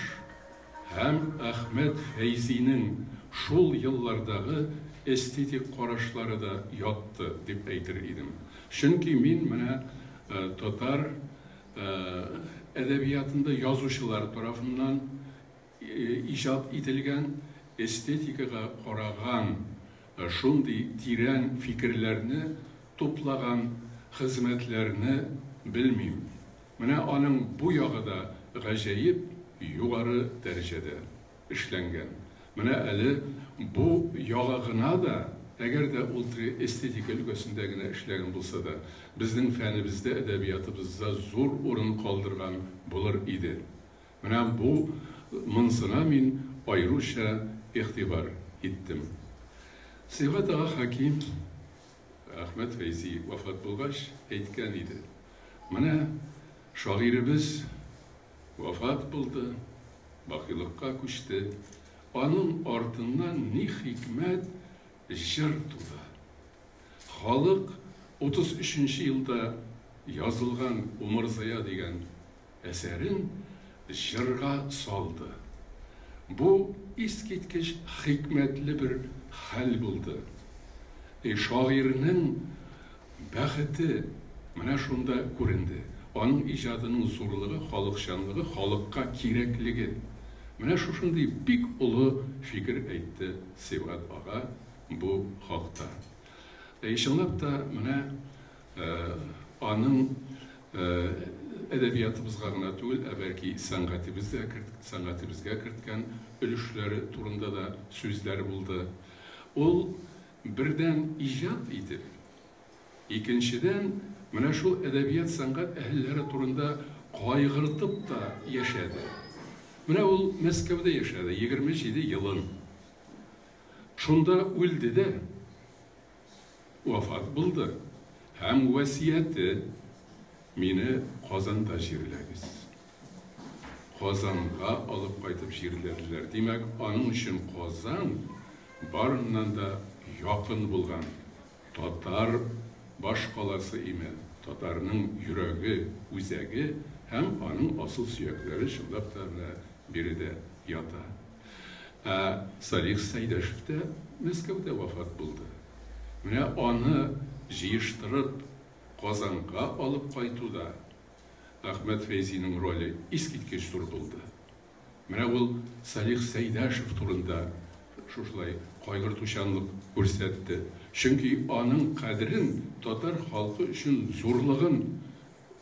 S11: һәм Әхмәт Фәйзинең шул еллардагы эстетик карашлары да ятты дип әйтер идем. Чөнки мин менә татар әдәбиятында язучылар тарафыннан иҗат ителгән эстетикага караган шундый тирән фикерләрне туплаган хезмәтләрне белмим. Менә аның бу ягы да гаҗәеп югары дәрәҗәдә эшләнгән. Менә әле бу ягы гына да, әгәр дә ул теге эстетика өлкәсендә генә эшләгән булса да, безнең фәнебездә, әдәбиятыбызда зур урын калдырган булыр иде. Менә бу монсына мин аеруча игътибар иттем. Сибгат ага Хәким, Әхмәт Фәйзи вафат булгач, әйткән иде, Менә шагыйребез вафат булды, бакыйлыкка күчте, аның артыннан ни хикмәт җыр туды. Халык 33 нче елда язылган Умырзая дигән әсәрен җырга салды. Бу искиткеч хикмәтле бер хәл булды. И шагыйрьнең бәхете менә шунда күренде. Аның иҗатының зурлыгы, халыкчанлыгы, халыкка кирәклеге. Менә шушындый бик олы фикер әйтте Сибгат ага бу хакта. И чынлап та менә аның. әдәбиятыбызга гына түгел, ә бәлки сәнгатебездә сәнгатебезгә керткән өлешләре турында да сүзләр булды. Ул бердән иҗат итеп, икенчедән менә шул әдәбият сәнгать әһелләре турында кайгыртып та яшәде. Менә ул Мәскәүдә яшәде 27 елын. Шунда үлде дә, вафат булды. Һәм васияте мине Казанда җирләгез. Казанга алып кайтып җирләделәр. Димәк, аның өчен Казан барыннан да якын булган татар баш каласы име, татарның йөрәге, үзәге һәм аның асыл сөякләре чынлап та менә биредә ята. Ә Салих Сәйдәшев тә Мәскәүдә вафат булды. Менә аны җыештырып Казанга алып кайтуда Әхмәт Фәйзинең роле искиткеч зур булды. Менә ул Салих Сәйдәшев турында шушылай кайгыртучанлык күрсәтте. Чөнки аның кадерен татар халкы өчен зурлыгын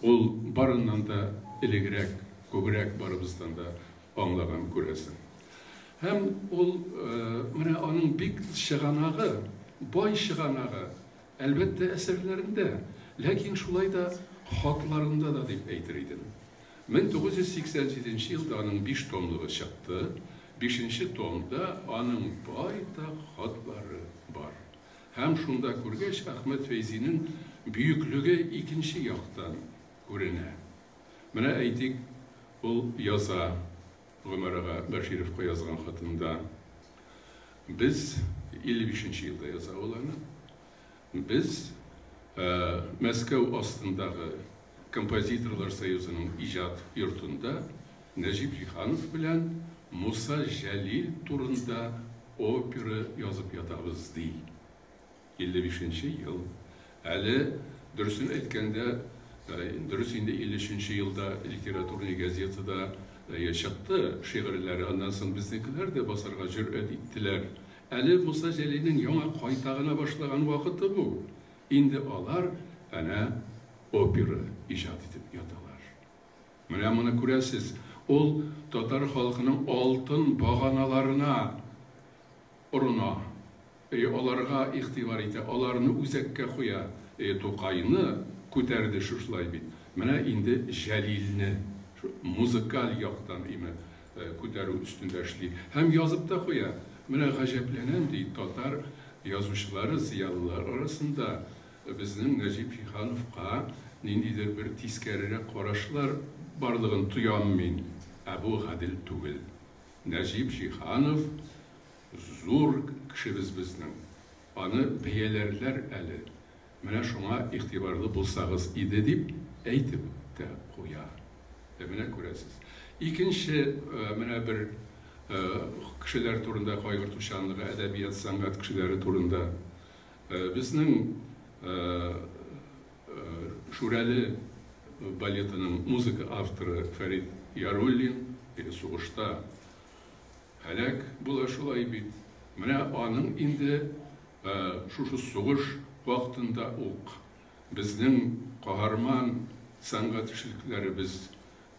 S11: ул барыннан да элегрәк, күбрәк барыбыздан да аңлаган күрәсең. Һәм ул менә аның бик чыганагы, бай чыганагы, әлбәттә, әсәрләрендә, ләкин шулай да хатларында да дип әйтер идем. 1987 елда аның 5 томлыгы чыкты. 5 томда аның байтак хатлары бар. Һәм шунда күргәч Әхмәт Фәйзинең бөеклеге икенче яктан күренә. Менә әйтик, ул яза Гомәр ага Бәшировка язган хатында. Без 55 елда яза ул аны. Без Мәскәү астындагы Композиторлар союзының иҗат йортында Нәҗип Җиһанов белән Муса Җәлил турында опера язып ятабыз, ди. 55 ел. Әле дөресен әйткәндә, дөрес инде 53 елда литературный газетада чыкты шигырьләре, аннан соң безнекеләр дә басарга җөрьәт иттеләр. Әле Муса Җәлилнең яңа кайта гына башлаган вакыты бу. Инде алар әнә опера иҗат итеп яталар. Менә моны күрәсез, ул татар халкының алтын баганаларына орына, аларга игътибар итә, аларны үзәккә куя. Тукайны күтәрде шушылай бит. Менә инде Җәлилне музыкаль яктан име күтәрү өстендә эшли. Һәм язып та куя. Менә гаҗәпләнәм ди, татар язучылары, зыялылар арасында безнең Нәҗип Җиһановка ниндидер бер тискәрерәк карашлар барлыгын тоям мин. Ә бу гадел түгел. Нәҗип Җиһанов зур кешебез безнең. Аны бәяләрләр әле. Менә шуңа игътибарлы булсагыз иде дип әйтеп тә куя. Менә күрәсез. Икенче менә бер кешеләр турында кайгыртучанлыгы, әдәбият, сәнгать кешеләре турында. Безнең Шүрәле балетының музыка авторы Фәрит Яруллин сугышта һәлак була шулай бит. Менә аның инде шушы сугыш вакытында ук безнең каһарман сәнгать эшлекләребез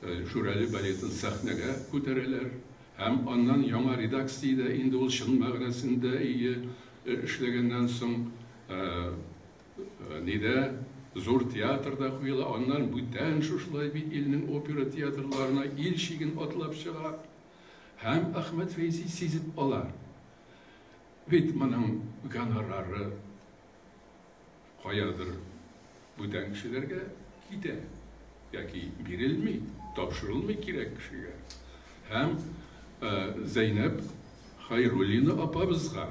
S11: Шүрәле балетын сәхнәгә күтәрәләр. Һәм аннан яңа редакциядә инде ул чын мәгънәсендә ие эшләгәннән соң нидә зур театрда куела, аннан бүтән шушылай бит илнең опера театрларына ил чиген атлап чыга. Һәм Әхмәт Фәйзи сизеп ала. Бит моның гонорары каядыр бүтән кешеләргә китә яки бирелми, тапшырылмый кирәк кешегә. Һәм Зәйнәб Хайруллина апабызга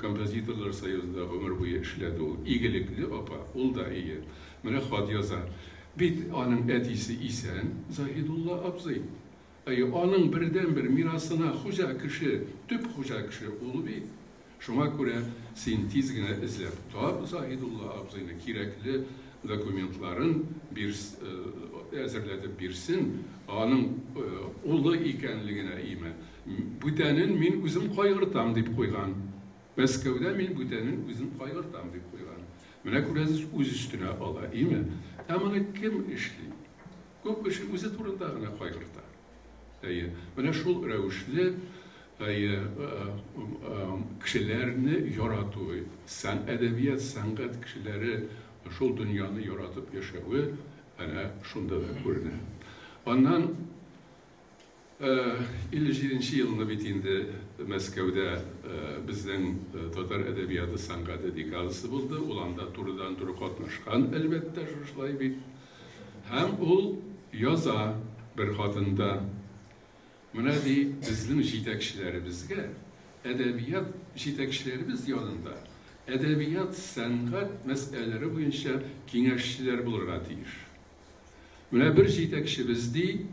S11: Композиторлар союзында гомер буе эшләде ул. Игелекле апа, ул да ие. Менә хат яза. Бит аның әтисе исән, Заһидулла абзый. Әйе, аның бердәнбер мирасына хуҗа кеше, төп хуҗа кеше ул бит. Шуңа күрә син тиз генә эзләп тап Заһидулла абзыйны, кирәкле документларын әзерләтеп бирсен, аның улы икәнлегенә име. Бүтәнен мин үзем кайгыртам дип куйган. Мәскәүдә мин бүтәнен үзем кайгыртам дип куйган. Менә күрәсез, үз өстенә ала, име? Ә моны кем эшли? Күп кеше үзе турында гына кайгырта. Әйе, менә шул рәвешле әйе, кешеләрне ярату, сән әдәбият, сәнгать кешеләре шул дөньяны яратып яшәве әнә шунда да күренә. Аннан 57 елны бит инде Мәскәүдә безнең татар әдәбияты сәнгате декадасы булды. Ул анда турыдан-туры катнашкан, әлбәттә, шушылай бит. Һәм ул яза бер хатында. Менә ди, безнең җитәкчеләребезгә, әдәбият җитәкчеләребез янында әдәбият, сәнгать мәсьәләләре буенча киңәшчеләр булырга тиеш. Менә бер җитәкчебез ди,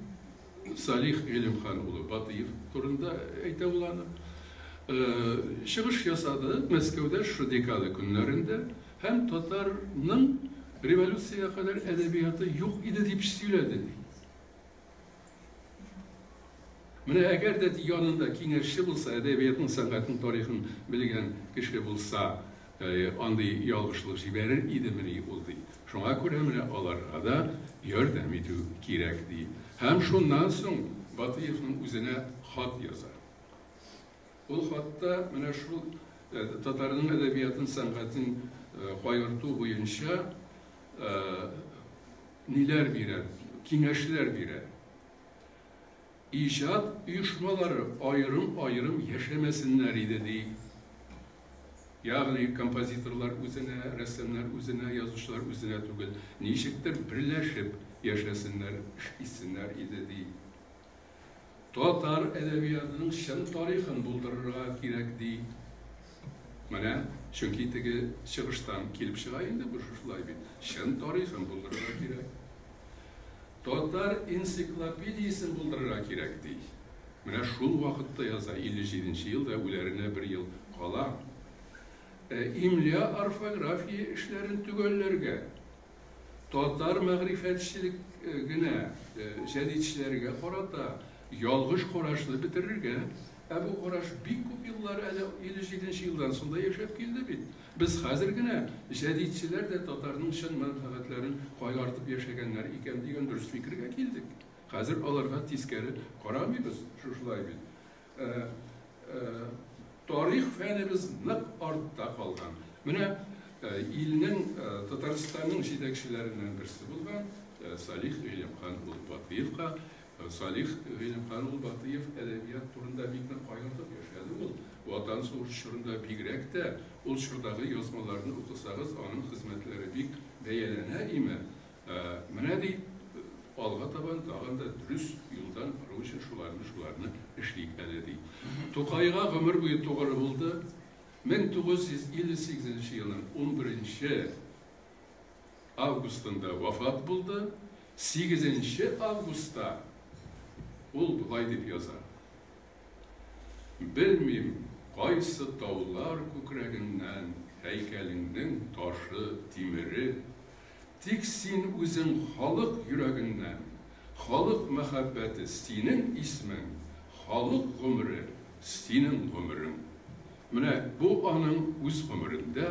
S11: Салих Гыйлемхан улы Батыев турында әйтә ул аны. Чыгыш ясады Мәскәүдә шушы декада көннәрендә һәм татарның революциягә кадәр әдәбияты юк иде дип сөйләде ди. Менә әгәр дә янында киңәшче булса, әдәбиятның, сәнгатьнең тарихын белгән кеше булса, андый ялгышлык җибәрер идемени ул ди. Шуңа күрә менә аларга да ярдәм итү кирәк ди. Һәм шуннан соң Батыевның үзенә хат яза. Ул хатта менә шул татарның әдәбиятын, сәнгатен кайгырту буенча ниләр бирә, киңәшләр бирә. Иҗат оешмалары аерым-аерым яшәмәсеннәр иде ди. Ягъни композиторлар үзенә, рәссамнар үзенә, язучылар үзенә түгел, ничектер берләшеп яшәсеннәр, эш итсеннәр иде ди. Татар әдәбиятының чын тарихын булдырырга кирәк ди. Менә, чөнки теге чыгыштан килеп чыга инде бу шушылай бит. Чын тарихын булдырырга кирәк. Татар энциклопедиясен булдырырга кирәк ди. Менә шул вакытта яза, 57 елда үләренә бер ел кала. Имля, орфография эшләрен төгәлләргә, татар мәгърифәтчелегенә, җәдитчеләргә карата ялгыш карашны бетерергә. Ә бу караш бик күп еллар әле 57 елдан соң да яшәп килде бит. Без хәзер генә җәдитчеләр дә татарның чын мәнфәгатьләрен кайгыртып яшәгәннәр икән дигән дөрес фикергә килдек. Хәзер аларга тискәре карамыйбыз, шушылай бит. Тарих фәнебез нык артта калган. Менә илнең, Татарстанның җитәкчеләреннән берсе булган Салих Гыйлемхан улы Батыевка. Салих Гыйлемхан улы Батыев әдәбият турында бик нык кайгыртып яшәде ул. Ватан сугышы чорында бигрәк тә ул чордагы язмаларны укысагыз, аның хезмәтләре бик бәяләнә име. Менә ди, алга табан тагын да дөрес юлдан бару өчен шуларны эшлик әле ди. Тукайга гомер буе тугры булды. 1958 елның 11 августында вафат булды. 8 августта ул болай дип яза. Белмим, кайсы таулар күкрәгеннән һәйкәлеңнең ташы, тимере. Тик син үзең халык йөрәгеннән, халык мәхәббәте синең исмең, халык гомере синең гомерең. Менә бу аның үз гомерендә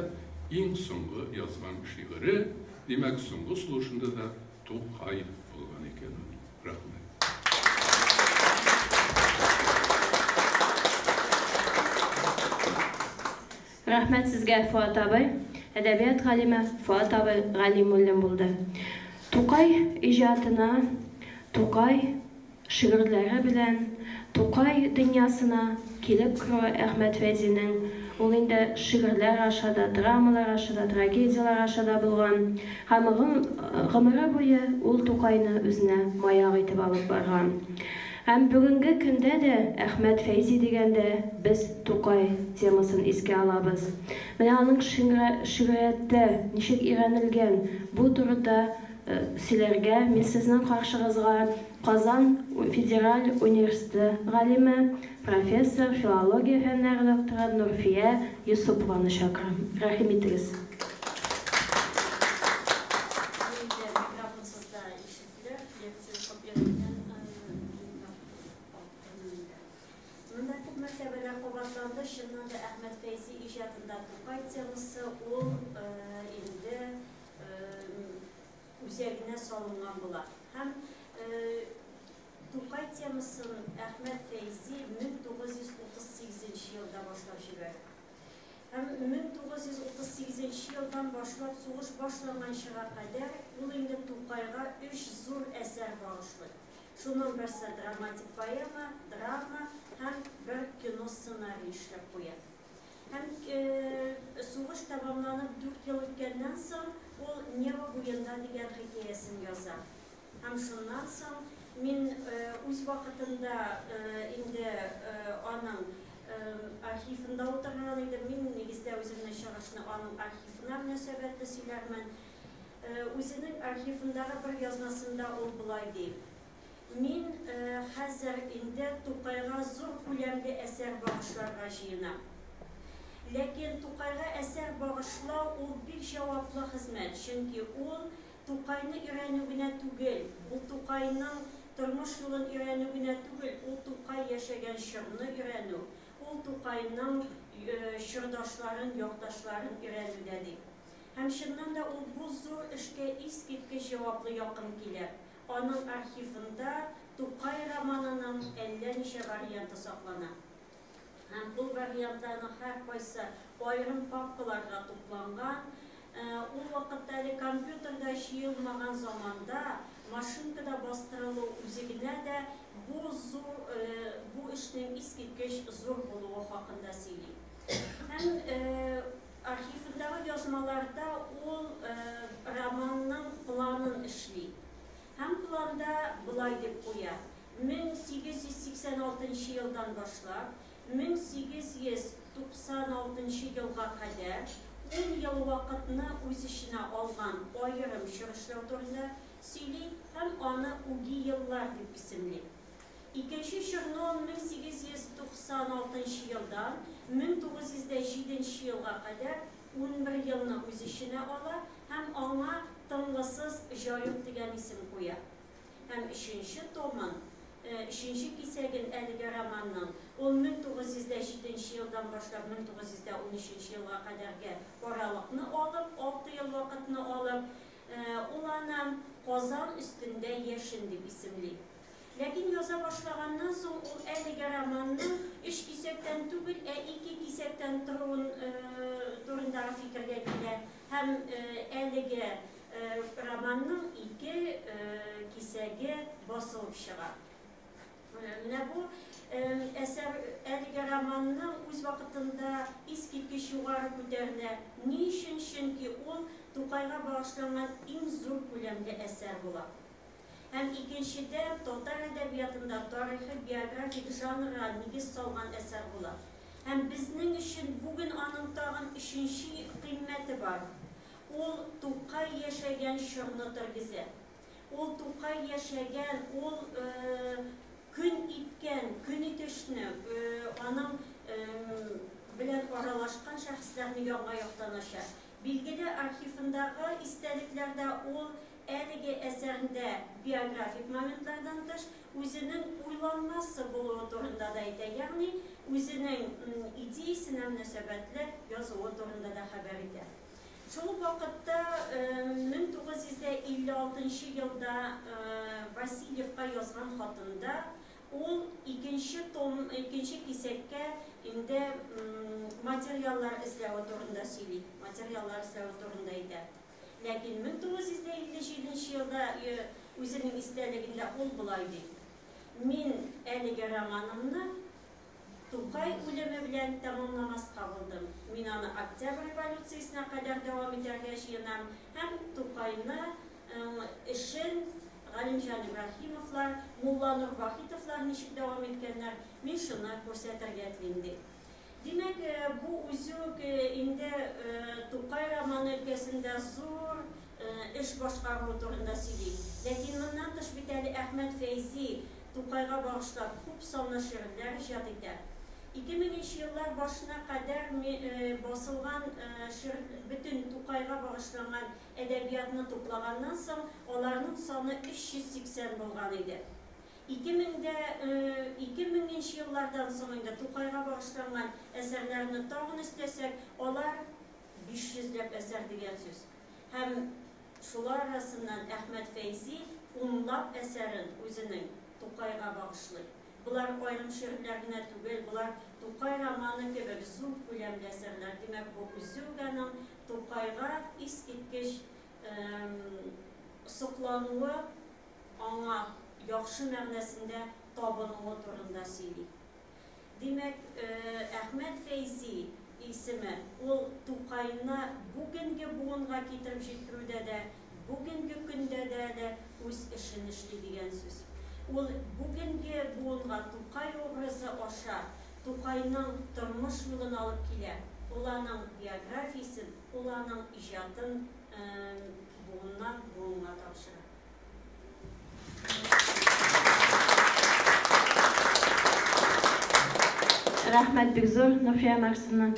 S11: иң соңгы язган шигыре, димәк, соңгы сулышында да Тукай булган икән. Рәхмәт.
S3: Рәхмәт сезгә, Фуат абый. Әдәбият галиме Фуат абый Галимуллин булды. Тукай иҗатына, Тукай шигырьләре белән Тукай дөньясына килеп керүе Әхмәт Фәйзинең ул инде шигырьләр аша да, драмалар аша да, трагедияләр аша да булган һәм гомере буе ул Тукайны үзенә маяк итеп алып барган. Һәм бүгенге көндә дә Әхмәт Фәйзи дигәндә без Тукай темасын искә алабыз. Менә аның шигърияттә ничек өйрәнелгән, бу турыда сөйләргә мин сезнең каршыгызга Казан федераль университеты галиме, профессор, филология фәннәре докторы Нурфия Юсупованы чакырам. Рәхим итегез.
S12: Монда күп мәртәбәләр кабатланды. Чыннан да Әхмәт Фәйзи иҗатында Тукай темасы ул инде үзәгенә салынган була. Һәм Тукай темасын Әхмәт Фәйзи 1938 елда башлап җибәрә. Һәм 1938 елдан башлап сугыш башланганчыга кадәр ул инде Тукайга өч зур әсәр багышлый. Шуның берсе драматик поэма, драма һәм бер кино сценарий эшләп куя. Һәм сугыш тәмамланып 4 ел үткәннән соң ул Нева буенда дигән хикәясен яза. Һәм шуннан соң мин үз вакытында инде аның архивында утырган идем. Мин нигездә үземнең чыгышны аның архивына мөнәсәбәтле сөйләрмен. Үзенең архивындагы бер язмасында ул болай ди: Мин хәзер инде Тукайга зур күләмле әсәр багышларга җыенам. Ләкин Тукайга әсәр багышлау ул бик җаваплы хезмәт, чөнки ул Тукайны өйрәнү генә түгел, ул Тукайның тормыш юлын өйрәнү генә түгел, ул Тукай яшәгән чорны өйрәнү, ул Тукайның чордашларын, якташларын өйрәнү дә, ди. Һәм чыннан да ул бу зур эшкә искиткеч җаваплы якын килә. Аның архивында Тукай романының әллә ничә варианты саклана. Һәм ул вариантларның һәркайсы аерым папкаларга тупланган. Ул вакытта әле компьютерда җыелмаган заманда машинкада бастырылу үзе генә дә бу зур бу эшнең искиткеч зур булуы хакында сөйли. Һәм архивындагы язмаларда ул романның планын эшли. Һәм планда болай дип куя: 1886 елдан башлап 1896 елга кадәр 10 ел вакытны үз эченә алган аерым чор эшләү турында сөйли һәм аны үги еллар дип исемли. Икенче чорны ул 1896 елдан 1907 елга кадәр 11 елны үз эченә ала һәм аңа Тынгысыз Җаек дигән исем куя. Һәм өченче томын, өченче кисәген әлеге романның ул 1907 елдан башлап 1913 елга кадәрге аралыкны алып, 6 ел вакытны алып, ул аны Казан өстендә яшен дип исемли. Ләкин яза башлаганнан соң ул әлеге романның өч кисәктән түгел, ә ике кисәктән торуын турындагы фикергә килә һәм әлеге романның ике кисәге басылып чыга. Менә бу әсәр, әлеге романның үз вакытында искиткеч югары күтәрелә. Ни өчен? Чөнки ул Тукайга багышланган иң зур күләмле әсәр була. Һәм икенчедән, татар әдәбиятында тарихи биографик жанрга нигез салган әсәр була. Һәм безнең өчен бүген аның тагын өченче кыйммәте бар. Ул Тукай яшәгән чорны тергезә. Ул Тукай яшәгән, ул көн иткән, көн итешне, аның белән аралашкан шәхесләрне яңа яктан ача. Билгеле, архивындагы истәлекләрдә ул әлеге әсәрендә биографик моментлардан тыш, үзенең уйланмасы булуы турында да әйтә, ягъни үзенең идеясенә мөнәсәбәтле язуы турында да хәбәр итә. Шул ук вакытта 1956 елда Васильевка язган хатында ул икенче том, икенче кисәккә инде материаллар эзләве турында сөйли, материаллар эзләве турында әйтә. Ләкин 1957 елда үзенең истәлегендә ул болай ди: Мин әлеге романымны Тукай үлеме белән тәмамламаска булдым. Мин аны Октябрь революциясенә кадәр дәвам итәргә җыенам һәм Тукайны эшен Галимҗан Ибраһимовлар, Мулланур Вахитовлар ничек дәвам иткәннәр, мин шуны күрсәтергә телим, ди. Димәк, бу үзе үк инде Тукай романы өлкәсендә зур эш башкаруы турында сөйли. Ләкин моннан тыш бит әле Әхмәт Фәйзи Тукайга багышлап күп санлы шигырьләр иҗат итә. 2000 нче еллар башына кадәр басылган шигырь бөтен Тукайга багышланган әдәбиятны туплаганнан соң, аларның саны 380 булган иде. 2000 дә 2000 нче еллардан соң инде Тукайга багышланган әсәрләрне тагын өстәсәк, алар 500 ләп әсәр дигән сүз. Һәм шулар арасыннан Әхмәт Фәйзи Унлап әсәрен үзенең Тукайга багышлый. Болар аерым шигырьләр генә түгел, болар Тукай романы кебек зур күләмле әсәрләр. Димәк, бу үзе үк аның Тукайга искиткеч соклануы, аңа яхшы мәгънәсендә табынуы турында сөйли. Димәк, Әхмәт Фәйзи исеме ул Тукайны бүгенге буынга китереп җиткерүдә дә, бүгенге көндә дә әле үз эшен эшли дигән сүз. Ул бүгенге буынга Тукай образы аша Тукайның тормыш юлын алып килә, ул аның биографиясен, ул аның иҗатын буыннан буынга тапшыра.
S3: Рәхмәт бик зур, Нурфия Марсовна.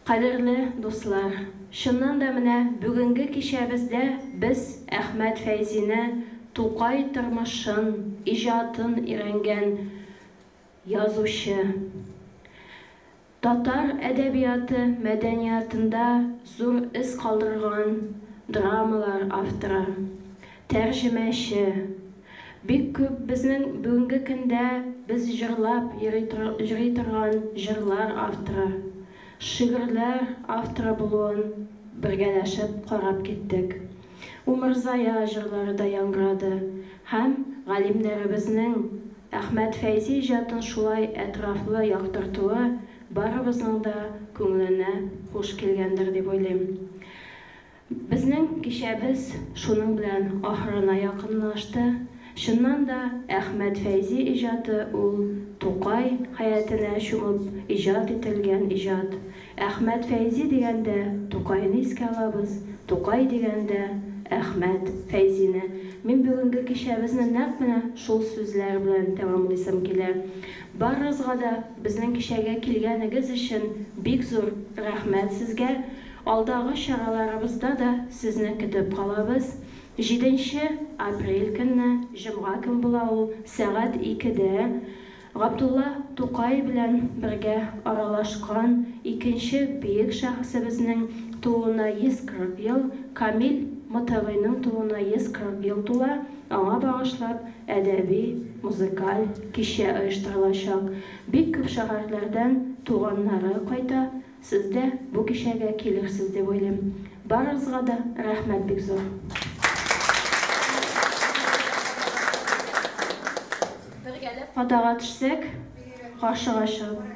S3: Кадерле дуслар, чыннан да менә бүгенге кичәбездә без Әхмәт Фәйзине Тукай тормышын, иҗатын өйрәнгән язучы, Татар әдәбияты мәдәниятында зур эз калдырган драмалар авторы, тәрҗемәче, бик күп безнең бүгенге көндә без җырлап йөри йөри торган җырлар авторы, шигырьләр авторы булуын бергәләшеп карап киттек. Умырзая җырлары да яңгырады һәм галимнәребезнең Әхмәт Фәйзи иҗатын шулай әтрафлы яктыртуы барыбызның да күңеленә хуш килгәндер дип уйлыйм. Безнең кичәбез шуның белән ахырына якынлашты. Чыннан да, Әхмәт Фәйзи иҗаты ул Тукай хәятенә чумып иҗат ителгән иҗат. Әхмәт Фәйзи дигәндә Тукайны искә алабыз, Тукай дигәндә, Әхмәт Фәйзине. Мин бүгенге кичәбезне нәкъ менә шул сүзләр белән тәмамлыйсым килә. Барыгызга да безнең кичәгә килгәнегез өчен бик зур рәхмәт сезгә. Алдагы чараларыбызда да сезне көтеп калабыз. Җиденче апрель көнне, җомга көн була ул, сәгать икедә Габдулла Тукай белән бергә аралашкан икенче бөек шәхесебезнең тууына 140 ел, Камил Мотыгыйның тууына 140 ел тула, аңа багышлап әдәби, музыкаль кичә оештырылачак. Бик күп шәһәрләрдән туганнары кайта, сез дә бу кичәгә килерсез дип уйлыйм. Барыгызга да рәхмәт бик зур. Бергәләп фотога төшсәк, каршыга чыгып.